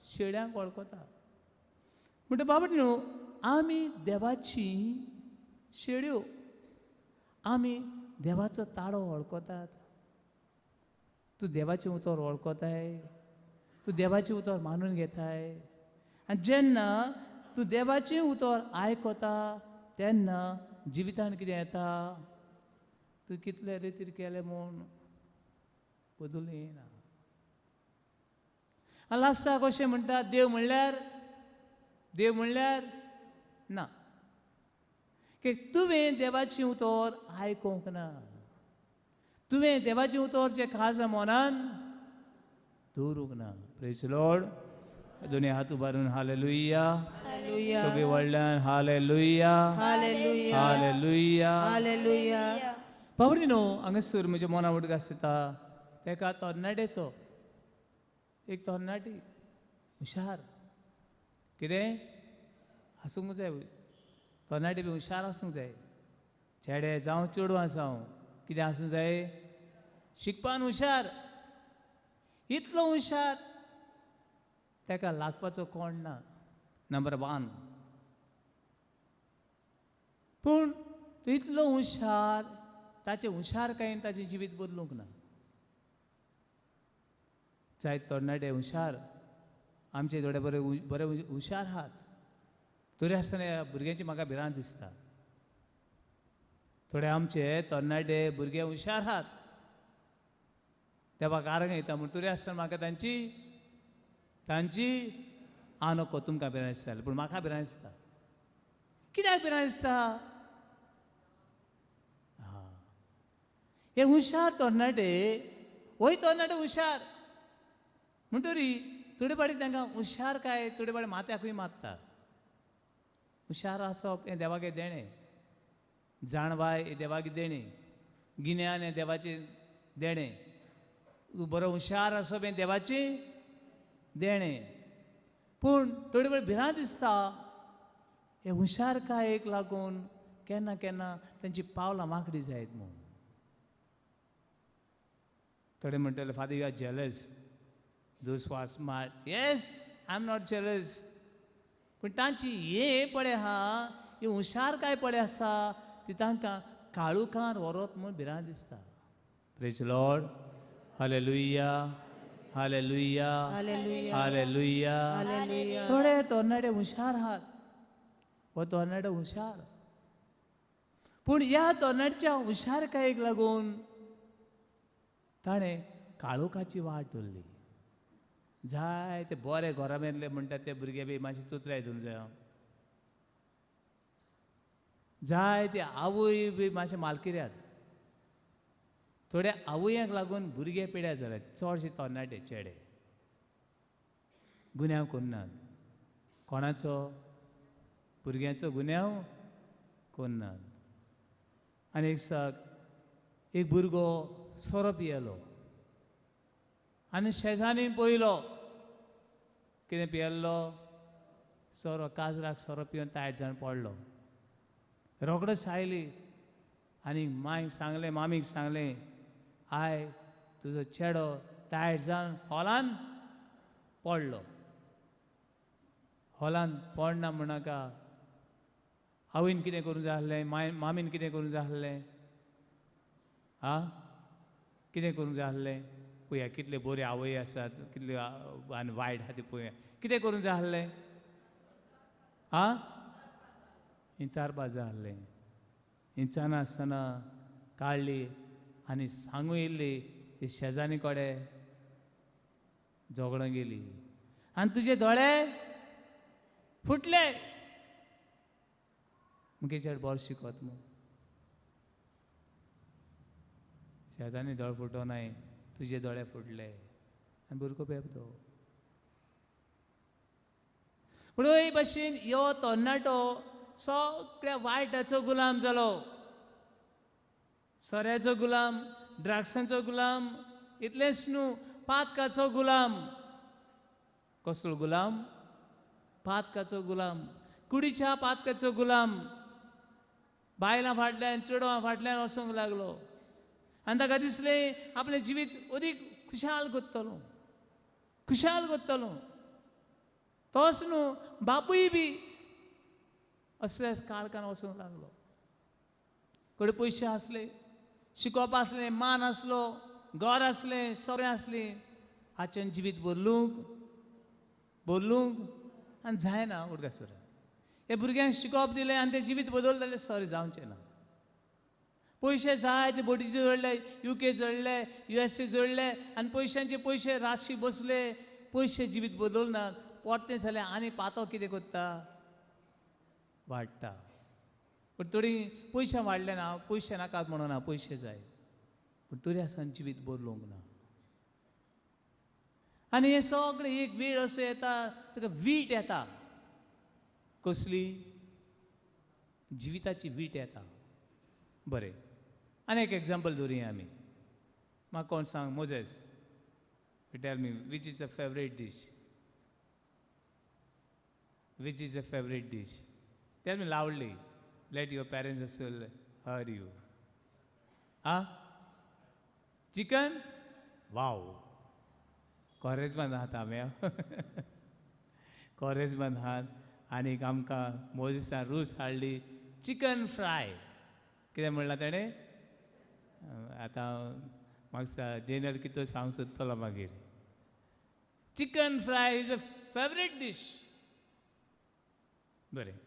शेळ्यांक वळखता. म्हणटा बाबा न्हू, आमी देवाची शेळ्यो, आमी देवाचो ताळो वळखतात. तूं देवाचें उतर वळखताय, तूं देवाचें उतर मानून घेताय, आनी जेन्ना तूं देवाचें उतर आयकता तेन्ना जिवितान कितें येता? तूं कितले रितीर केलें म्हूण बदलून येना. आनी लास्टाक अशें म्हणटा, देव म्हणल्यार, देव म्हणल्यार ना, की तुवें देवाचें उतर आयकूंक ना, तुवें देवाचें उतर जें खासा मनान दवरूंक ना. Praise Lord. दोनी हात उबारून हालेलुया, सगळीं व्हडल्यान hallelujah, hallelujah, hallelujah, hallelujah. Babri न्हू, हांगासर म्हज्या मना उडक आसता तेका तरणाट्याचो, एक तरणाटी हुशार, कितें आसूंक जाय, तरणाटे बी हुशार आसूंक जाय, चेडे जावं चेडवां जावं कितें आसूंक जाय, शिकपान हुशार. इतलो हुशार तेका लागपाचो कोण ना, नंबर 1. पूण तो इतलो हुशार, ताचे हुशारकायेन ताचें जिवीत बदलूंक ना. जायत तरणाटे हुशार, आमचे थोडे बरे बरे हुशार आहात, तरी आसतना ह्या भुरग्यांची म्हाका भिरांत दिसता. थोडे आमचे तरणाटे भुरगे हुशार आहात, देवाक आरंग येता म्हूण, तरी आसतना म्हाका तांची तांची हांव नको, तुमकां भिरांत दिसता, पूण म्हाका भिरांत दिसता. कित्याक भिरांत दिसता? हे हुशार तरणाटे, वय तरणाटे हुशार म्हणटरी थोडे फाटी तांकां हुशार काय थोडे फाटी माथ्याकूय मारता. हुशार आसप हें देवागे देणें, जाणवाय हें देवागे देणें, गिन्यान हें देवाचें देणें, तूं बरो हुशार आसप हें देवाचें देणें. पूण थोडे वेळ भिरांत दिसता हे हुशारकायेक लागून केन्ना केन्ना तेंची पावलां माकडी जायत म्हूण. थोडे म्हणटले, Father you are jealous, those who are smart. Yes, I am not jealous. पूण तांची हे पळय आहा, ही हुशारकाय पळय आसा, ती तांकां काळुखान व्हरत म्हूण भिरांत दिसता. Praise Lord. Hallelujah, hallelujah, hallelujah. थोडे तरणाटे हुशार आहात, हो तरणाटो हुशार, पूण ह्या तरणाट्याच्या हुशारकायेक लागून ताणें काळोखाची वाट धरली. जाय ते बरे घरा मेल्ले म्हणटात ते भुरगे बी मातशे चोत्राय धरून जाय, जाय ते आवय बी मातशे मालकिऱ्यात. थोड्या आवयांक लागून भुरगे पिड्यार जाले, चडशे तरणाटे चेडे गुन्यांव करनात. कोणाचो? भुरग्यांचो गुन्यांव करनात. आनी एक दिसाक एक भुरगो सोरो पियेलो आनी शेजान्नी पयलो कितें पियेल्लो सोरो, काजराक सोरो पिवन तायट जावन पडलो. रोकडोच आयली आनी मांयक सांगलें, मामीक सांगलें, I तुजो चेडो तायट जावन हॉलान पडलो. हॉलान पडना म्हणनाका, आवयन कितें करूंक जाय आसलें, माय मामीन कितें करूंक जाय आसलें, आं कितें करूंक जाय आसलें? पळया कितले बऱ्यो आवय आसात, कितल्यो आनी वायट आहा ती पळया. कितें करूंक जाय आसलें? आं विचारपा जाय आसलें. विचारना आसतना काडली आनी सांगू येयल्ली ती शेजानी कडेन झगडोंक गेली आनी तुजे दोळे फुटले. मुगे चेड बरो शिकत मू, शेजानी दोळे फुटोनाय, तुजे दोळे फुटले आनी भुरगो बेबदो. पूण हय भाशेन यो तरणाटो सगळ्या वायटाचो गुलाम जालो, सोऱ्याचो गुलाम, ड्रग्सांचो गुलाम, इतलेंच न्हू पातकाचो गुलाम. कसलो गुलाम? पातकाचो गुलाम, कुडीच्या पातकाचो गुलाम. बायलां फाटल्यान चेडवां फाटल्यान वचूंक लागलो आनी ताका दिसलें आपलें जिवीत अदीक खुशाल करतलो, खुशाल करतलो. तोच न्हू बापूय बी असल्या काळखान वचूंक लागलो. कडे पयशे आसले, शिकोवप आसलें, मान आसलो, घर आसलें, सगळें आसलें. हाचें जिवीत बदलूंक बदलूंक आनी जायना. उडगासुरा हे भुरग्यांक शिकोवप दिलें आनी तें जिवीत बदललें जाल्यार सॉरी जावचें ना. पयशे जाय ते बोटीचे जोडले, युके जोडले, युएसए जोडले आनी पयशांचे पयशे राशी बसले. पयशे जिवीत बदलनात. परतें जाल्यार आनी पातो कितें करता? वाडटा. पूण थोडी पयशे वाडले ना, पयशे नाकात म्हणून ना, पयशे जाय, पूण तरी आसतना जिवीत बदलूंक ना. आनी हें सगळें एक वेळ असो येता ताका वीट येता. कसली? जिविताची वीट येता. बरें, आनी एक एग्जाम्पल दवरुया आमी. म्हाका कोण सांग, Moses, tell me which is a favourite dish? Which is a favourite dish? Tell me loudly, let your parents also hear you. Ah, chicken? Wow, कॉरेजमान आहात आमी, कॉरेजमान आहात. आनीक आमकां मोजेसान रूस हाडली चिकन फ्राय. कितें म्हणलां ताणें? आतां म्हाका डिनर कितें सांगूंक सोदतलो मागीर. Chicken fry is a favourite dish. बरें,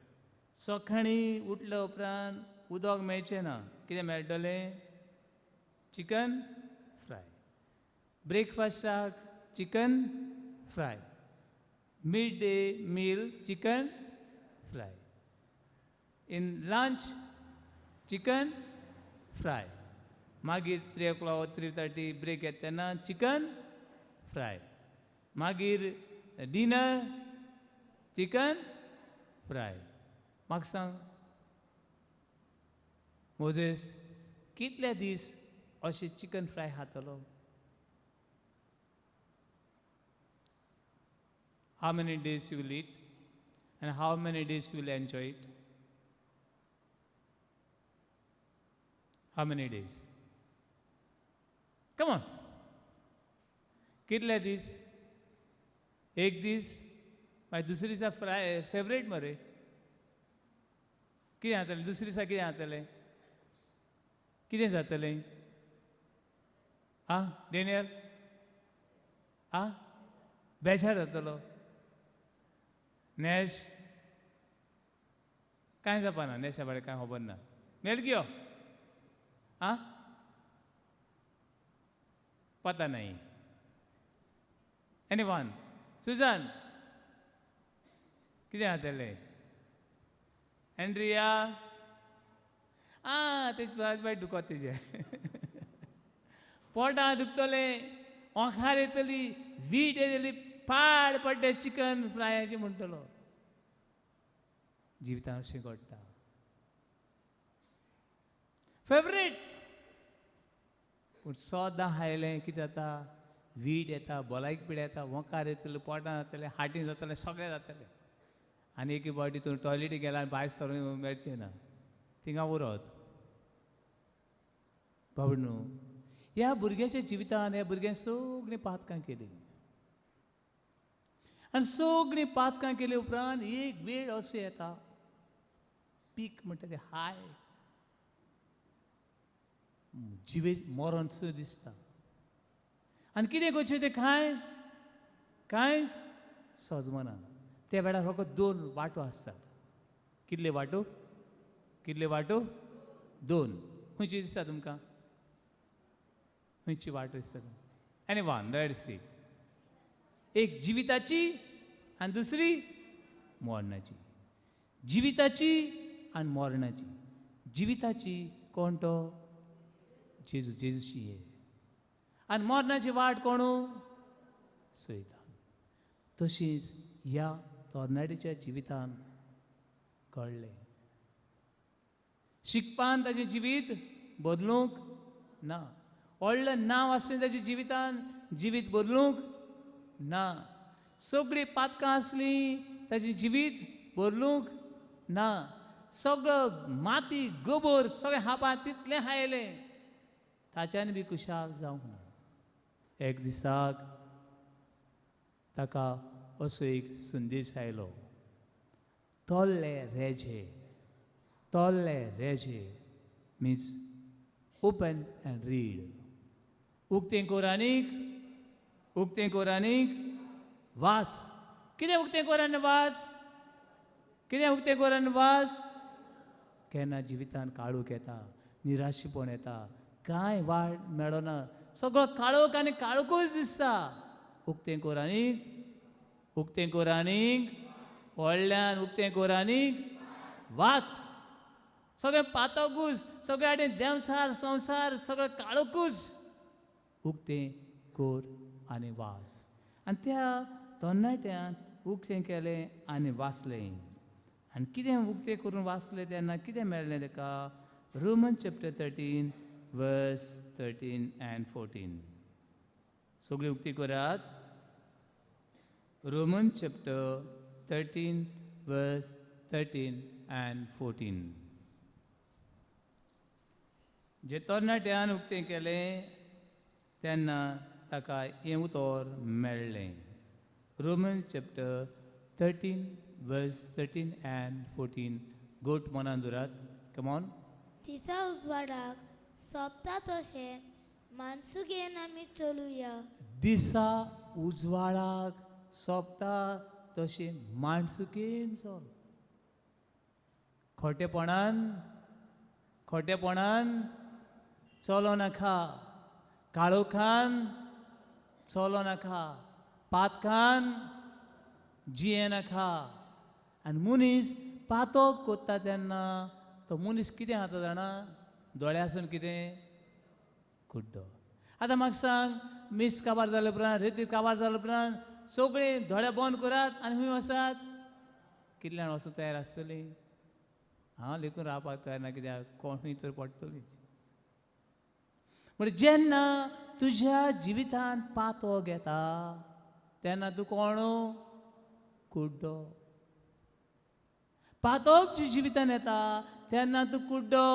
सकाळीं उठल्या उपरांत उदक मेळचें ना, कितें मेळटलें? Chicken fry. ब्रेकफास्टाक chicken fry, mid day meal chicken fry, in lunch chicken fry, मागीर 3 o'clock 3:30 break येता तेन्ना चिकन फ्राय, मागीर डिनर चिकन फ्राय. म्हाका सांग मोजेस, कितले दीस अशें चिकन फ्राय खातलो? How many days you will eat and how many days you will enjoy it? How many days? Come on. कितले दीस? एक दीस, मागीर दुसरे दिसा फ्राय फेवरेट मरे. कितें जातलें दुसरे दिसा? कितें जातलें? कितें जातलें? आं डेनियल, आं बेजार जातलो. नेश कांय जावपाना, नेशा बारे कांय खबर ना. मेलकियो आं पता नाही. एनीवन? सुजन कितें जातलें? एंड्रिया आं ते बाय दुखत तेजें पोटां दुखतलें, ओंखार येतली, वीट येतली, पाड पडटे चिकन फ्रायाचें म्हणटलो. जिवितान अशें घडटा. फेवरेट पूण सदां खायलें कितें जाता? वीट येता, भलायकी पिड्या येता, वोंकार येतले, पोटां जातलें, हाटीं जातलें, सगळें जातलें. आनी एके फावटी तूं टॉयलेटी गेला आनी भायर सरूंक मेळचें ना, थिंगा उरत. बाबा न्हू, ह्या भुरग्याच्या जिवितान ह्या भुरग्यान सगळीं पातकां केलीं आनी सगळीं पातकां केले उपरांत एक वेळ असो येता, पीक म्हणटा तें हाय, जिवे मरण सुद्दां दिसता. आनी कितें करचें तें कांय कांय सजमना. त्या वेळार फकत दोन वाटो आसतात. कितले वाटो? कितले वाटो? दोन. खंयची दिसता तुमकां? खंयची वाटो दिसता तुमकां? आनी वन दिसती एक जिविताची आनी दुसरी मरणाची. जिविताची आनी मरणाची. जिविताची कोण तो? जेजू, जेजूशी हे. आनी मरणाची वाट कोणू? सैतान. तशीच ह्या तरणाट्याच्या जिवितान कळ्ळें, शिकपान ताचें जिवीत बदलूंक ना, व्हडलें नांव आसलें ताच्या जिवितान जिवीत बदलूंक ना, सगळीं पातकां आसलीं ताचें जिवीत बदलूंक ना, सगळो माती गोबोर सगळें हापा तितलें खायलें, ताच्यान बी खुशाल जावंक ना. एक दिसाक ताका असो एक संदेश आयलो, तोल्ले रेजे, तोल्ले रेजे मिन्स ओपन एंड रीड. उक्तें कोरानीक, उक्तें कोरानीक वाच. कितें उक्तें कोरान वाच? कितें उक्तें कोरान वाच? केन्ना जिवितान काळोख येता, निराशेपण येता, कांय वाट मेळना, सगळो काळोख आनी काळोखूच दिसता. उक्तें कोरानीक, उक्तें कोरानीक व्हडल्यान उक्तें कोरानीक वाच. सगळें पातकूच, सगळे आडेन देंवचार संवसार सगळें काळोखूच. उक्तें कोर आनी वाच. आनी त्या तरणाट्यान उक्तें केलें आनी वाचलें. आनी कितें उक्तें करून वाचलें तेन्ना कितें मेळ्ळें ताका? Roman chapter 13 verse 13 and 14. सगळीं उक्ती करात. Roman chapter 13 verse 13 and 14. जे तरणाट्यान उक्तें केलें तेन्ना ताका हें उतर मेळ्ळें. Roman chapter 13 verse 13 and 14. गोट मनान दवरात. Come on. दिसा उजवाडाक सोंपता तशें मानसुगेन आमी चलुया. दिसा उजवाडाक सोंपता तशें माणसुकेन चल. खोटेपणान, खोटेपणान चलो नाका, काळोखान चलो नाका, पातकान जिये नाका. आनी मनीस पातक कोत्ता तेन्ना तो मनीस कितें खाता जाणा? दोळ्यासून कितें कुड्डो. आतां म्हाका सांग, मीस काबार जाले उपरांत, रेतीर काबार जाले उपरांत सगळीं दोळे बंद करात आनी खंय वचात? कितले जाण वचूंक तयार आसतलीं? हांव लेखून रावपाक तयार ना, कित्याक कोण खंय तर पडटलीच. म्हणजे जेन्ना तुज्या जिवितान पातक येता तेन्ना तूं कोण? कुड्डो. पातक जी जिवितान येता तेन्ना तूं कुड्डो,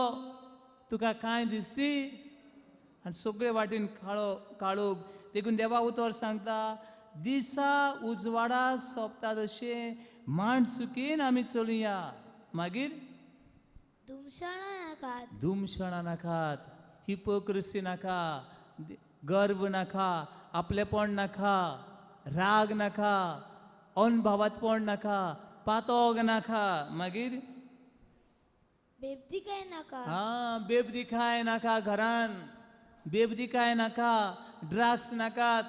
तुका कांय दिसती आनी सगळे वाटेन काळो काळोख. देखून देवा उतर सांगता, दिसा उजवाडाक सोंपता तशें माणसुकेन आमी चलुया. मागीर धुमशणां नाकात, धुमशणां नाकात, हिपोक्रिसी नाका, गर्व नाका, आपलेपण नाका, राग नाका, अनभावातपण नाका, पातोग नाका. मागीर बेबदीकाय नाका. हा, बेबदिकाय नाका, घरान बेबदिकाय नाका, ड्रग्स नाकात,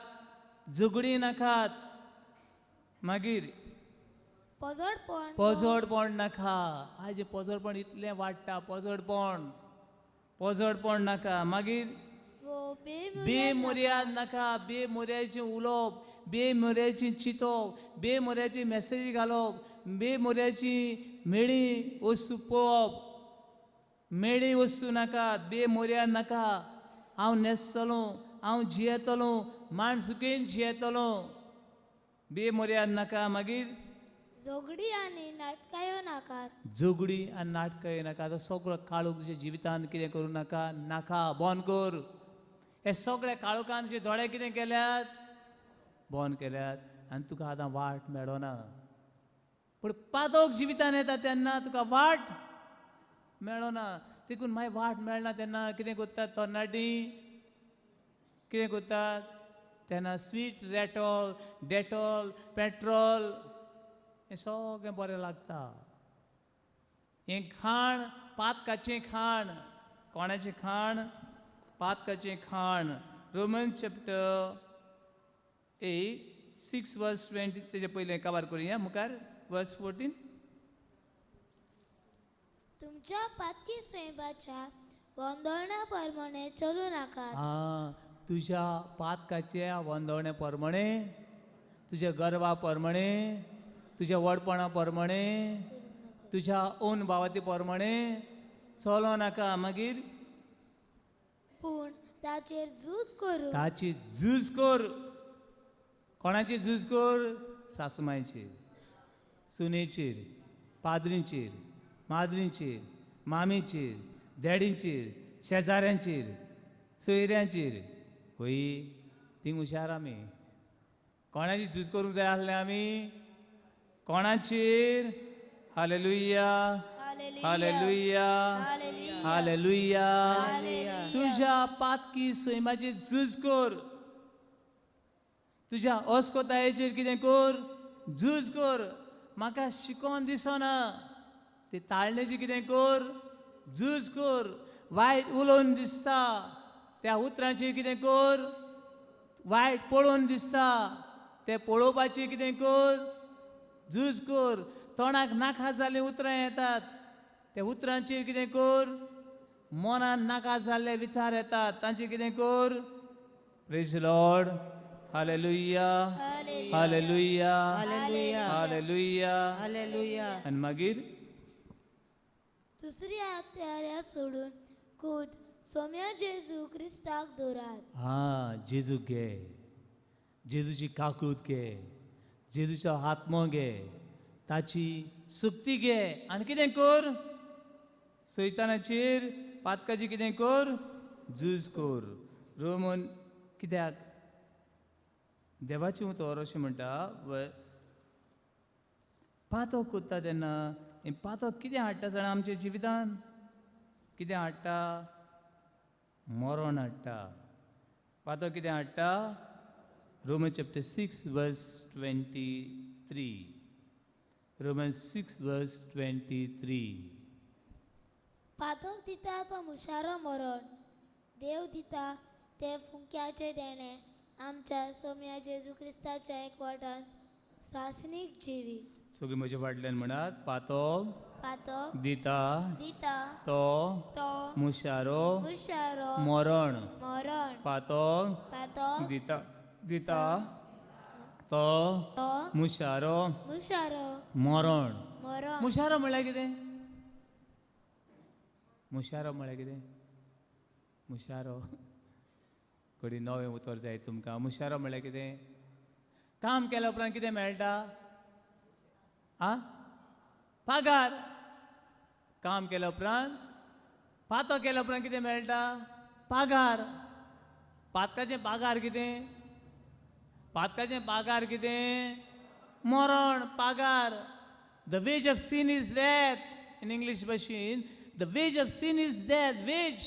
झगडीं नाकात. मागीर पोजडपण. पोजडपण नाका. आयज पोजडपण इतलें वाडटा, पोजडपण, पोजडपण नाका. मागीर वो बेमुर्याद नाका, बेमुर्याचें उलोवप, बेमुर्याचें चिंतप, बेमुर्याची मॅसेजी घालप, बेमुर्याची मेळी वस्तू पळोवप, मेळी वस्तू नाका, बेमुर्याद नाका. हांव न्हेसतलो, हांव जियेतलो, माणसुकेन जियेतलो, बेमुर्याद नाका. मागीर झगडी आनी नाटकायो नाकात. झगडी आनी नाटकां नाका. आतां सगळो काळोख तुज्या जिवितान कितें करूं नाका, नाका, बंद कर. हे सगळे काळोखान तुजे दोळे कितें केल्यात, बंद केल्यात आनी तुका आतां वाट मेळना. पूण पातोक जिवितान येता तेन्ना तुका वाट मेळना. देखून मागीर वाट मेळना तेन्ना कितें करतात तरणाटीं, कितें करतात तेन्ना स्वीट रेटॉल, डेटॉल, पेट्रोल हें सगळें बरें लागता. हें खाण पातकाचें खाण. कोणाचें खाण? पातकाचें खाण. Roman chapter 8 6 verse 20, तेजे पयलें काबार करुया, मुखार वर्स 14. तुमच्या पातकी सैबाच्या वंदवण्या प्रमाणे चलू नाकात. आं, तुज्या पातकाच्या वंदवण्या प्रमाणे, तुज्या गर्वा प्रमाणे, तुज्या व्हडपणा प्रमाणे, तुज्या ओन भावाती प्रमाणे चलो नाका. मागीर पूण ताचेर झूज करून ताची झूज कर. कोणाची झूज कर? सासमायचेर, सुनेचेर, पाद्रींचेर, माद्रींचेर, मामीचेर, डॅडींचेर, शेजाऱ्यांचेर, सोयऱ्यांचेर. हय, ती हुशार आमी. कोणाची झूज करूंक जाय आसलें आमी? कोणाचेर? Hallelujah, hallelujah, hallelujah. तुज्या पातकी सैमाची झूज कर. तुज्या अस्कोतायेचेर कितें कर? झूज कर. म्हाका शिकोन दिसना ते ताळणेची कितें कर? झूज कर. वायट उलोवन दिसता त्या उतरांचेर कितें कर? वायट पळोवन दिसता ते पळोवपाचें कितें कर? झूज कर. तोंडाक नाका जाल्लीं उतरां येतात त्या उतरांचेर कितें कर? मनान नाका जाल्ले विचार येतात तांचे कितें कर? Praise Lord. Hallelujah, hallelujah, hallelujah. Hallelujah. आनी मागीर दुसरी हत्याऱ्या सोडून खुद सोम्या जेजू क्रिस्ताक दवरात. हा, जेजू घे, जेजूची काकूत घे, जेजूचो आत्मो घे, ताची सुक्ती घे आनी कितें कर? सैतानाचेर, पातकाची कितें कर? झूज कर. रोमन कित्याक देवाचें उतर अशें म्हणटा, पातक करता तेन्ना हें पातक कितें हाडटा जाणा आमच्या जिवितान? कितें हाडटा? मरण हाडटा. पातक कितें हाडटा? Roman chapter 6 verse 23, Roman 6 verse 23. पातक दिता तो मुशारो मरण, देव दिता ते फुंक्याचें देणें आमच्या सोम्या जेजू क्रिस्ताच्या एकवटांत सासणीक जिवीत. सगळीं म्हज्या फाटल्यान म्हणात, पातक पातक दिता दिता तो तो मुशारो मुशारो मरण. मरण. पातक पातक दिता दिता तो तो मुशारो मुशारो मरण. मरण. मुशारो म्हणल्यार कितें? मुशारो म्हणल्यार कितें? मुशारो घडी नवें उतर जाय तुमकां. मुशारो म्हणल्यार कितें? काम केल्या उपरांत कितें मेळटा? आ, पगार. काम केल्या उपरांत, पातो केल्या उपरांत कितें मेळटा? पगार. पातकाचें पगार कितें? पातकाचें पगार कितें? मरण. पगार. The wage of sin is death. In English भाशेन, the wage of sin is death. Wage.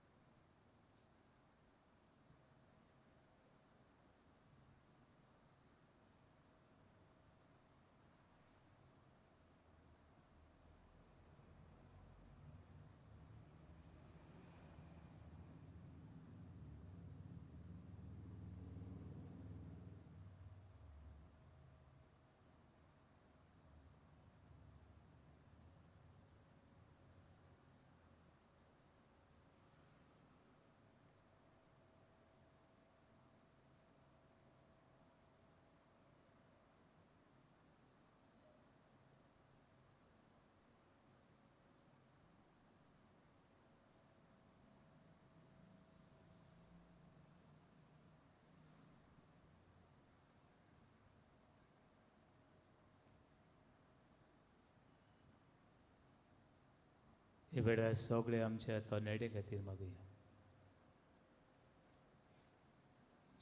हे वेळार सगळे आमच्या तरणाट्यां खातीर मागुया,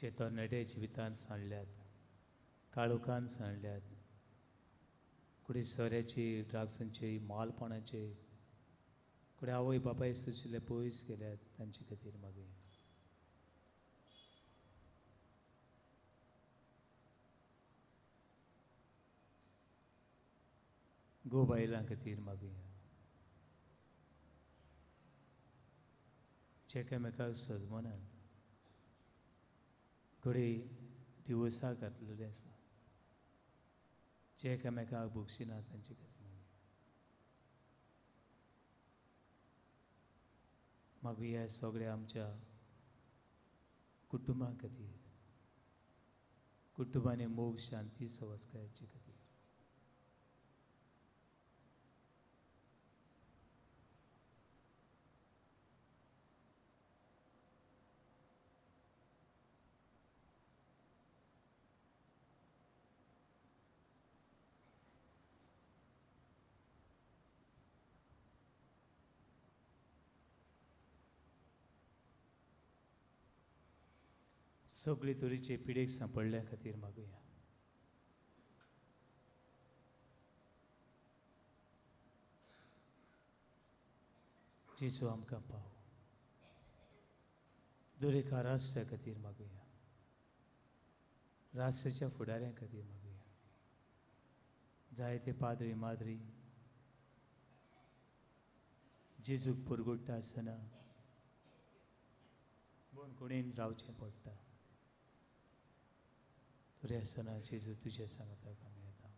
जे तरणाटे जिवितान सांडल्यात, काळोखान सांडल्यात, कुडे सोऱ्याची, ड्रग्सांचे, मालपणाचे, कुडे आवय बापाय सुशिल्ले पयस गेल्यात, तांचे खातीर मागुया. गो बायलां खातीर मागुया, जे एकामेकाक सजमनात, घडये डिवोर्साक घातलेले आसा, जे एकामेकाक भोगशिनात, तांचे खातीर मागुया. मागुया सगळ्या आमच्या कुटुंबां खातीर, कुटुंबांनी मोग, शांती, सवस्कायाचे खातीर. सगळे तरेचे पिडेक सांपडल्या खातीर मागुया. जेजू आमकां पाव. दरेका राष्ट्रा खातीर मागुया, राष्ट्राच्या फुडाऱ्यां खातीर मागुया, जायते पाद्री माद्री जेजूक पुरगुट्टा आसतना कोणेन रावचें पडटा, तरी आसतना जेजू तुज्या सांगताक आमी येता.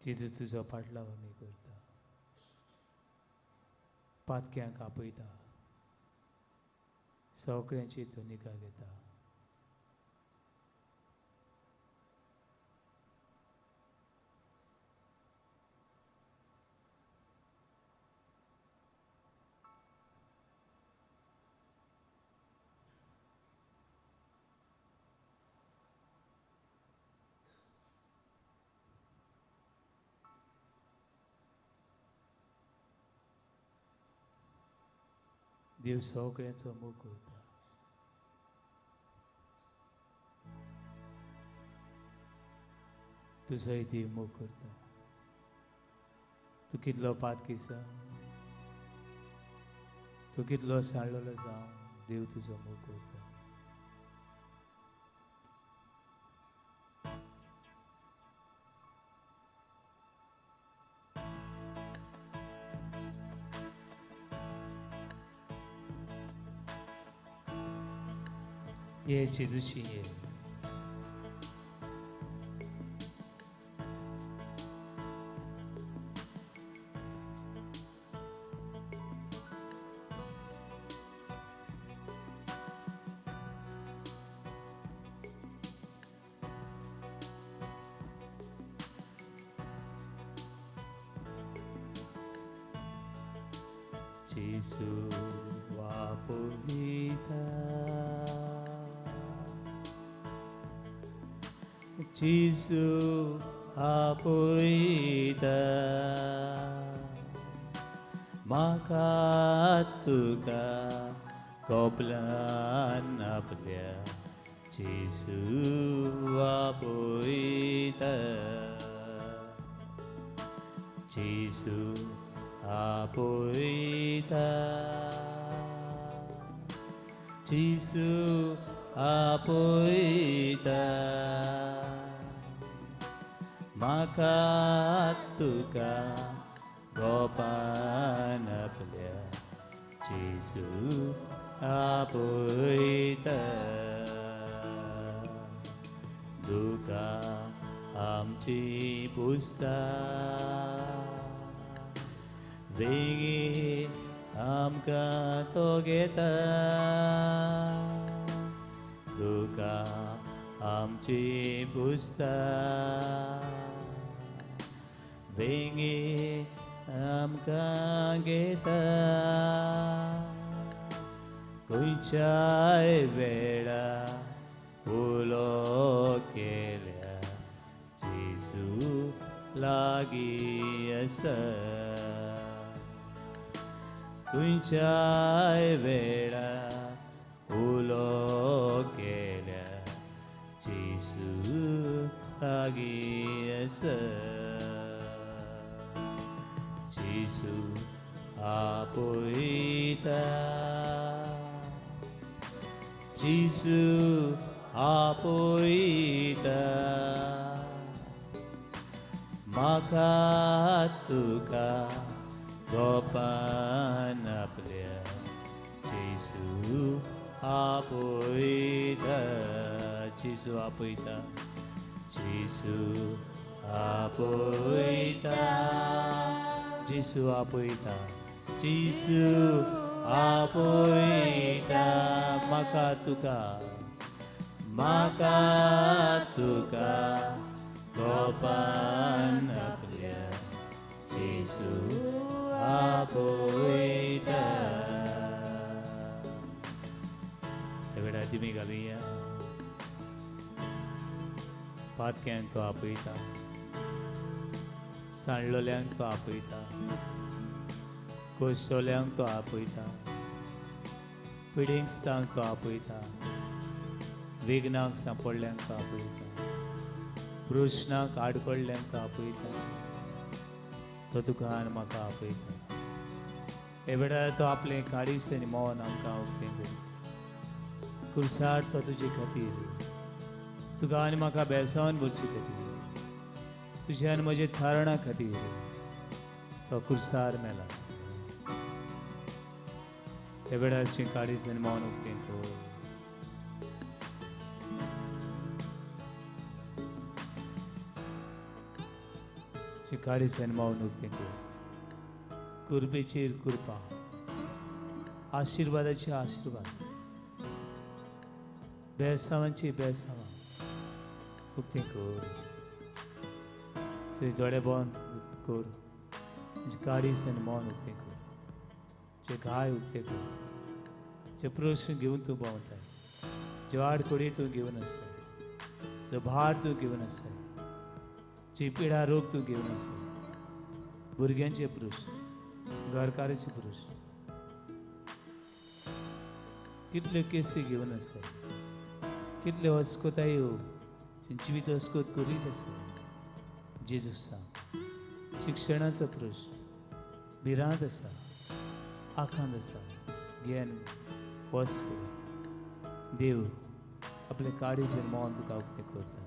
जेजू तुजो पाटलाव आमी करता, पातक्यांक आपयता, सगळ्यांची तूं निगा घेता. देव सगळ्यांचो मोग करता. तुजोय देव मोग करता. तूं कितलो पातकी जावं, तूं कितलो सांडलेलो जावं, देव तुजो मोग करता. ये जेजूची ये. जेजू वापयता, जेजू आपयता, म्हाका तुका कपलान आपल्या जेजू आपयता, जेजू आपयता, जेजू आपयता, म्हाका तुका गोपान आपल्या जेजू आपयता. दुकां आमची पुसता, बेगीन आमकां तो घेता, दुकां आमची पुसता, बेगीन आमकां घेता. खंयच्याय वेळा उलो केल्या जेजू लागीं आसा. खंयच्याय वेळा उलो केल्या जेजू लागीं आसा. जेजू आपयता, जेजू आपयता, म्हाका तुका गोपान आपल्या जेजू आपयता. जेजू आपयता, जेजू आपयता, जेजू आपयता, जेजू आपयता, म्हाका तुका, म्हाका तुका गोपान आपल्या जेजू आपयता. ह्या वेळार दिमी घालुया. पातक्यांक तो आपयता, सांडलोल्यांक तो आपयता, कोश्टोल्यांक तो आपयता, पिडिंगस्तांक तो आपयता, विघ्नाक सांपडल्यांक तो आपयता, प्रश्नाक आडकडल्यांक तो आपयता. तो तुका आनी म्हाका आपयता. हे वेळार तो आपलें काळीज आनी मन आमकां उक्तें करी. कुर्सार तो तुजे खातीर, तुका आनी म्हाका बेसावन बोलचे खातीर, तुज्या आनी म्हजे थारणा खातीर तो कुर्सार मेला. हे वेळारचें काळीज आनी मन उक्तें कर. काळीज आनी मन उक्तें कर. कृपेचेर कृपा, आशिर्वादाचे आशिर्वाद, बेसावांचे बेसावां उक्तें कर. तुजे दोळे बंद कर, तुजें काळीज आनी मन उक्तें कर. जे घाय उक्ते कर, जे प्रश्न घेवन तूं भोंवताय, जे आडखळी तूं घेवन आसताय, जो भार तूं घेवन आसताय, जी पिडा रोग तूं घेवन आसताय, भुरग्यांचे प्रश्न, घरकाराचे प्रश्न, कितल्यो केसी घेवन आसताय, कितल्यो अस्कोतायो जिवीत अस्कोत करीत आसताय. जेजू सांग, शिक्षणाचो प्रश्न, भिरांत आसा, आखांत आसा, घेन वच फुडें. देव आपलें काळीज आनी मन तुका उक्तें करता.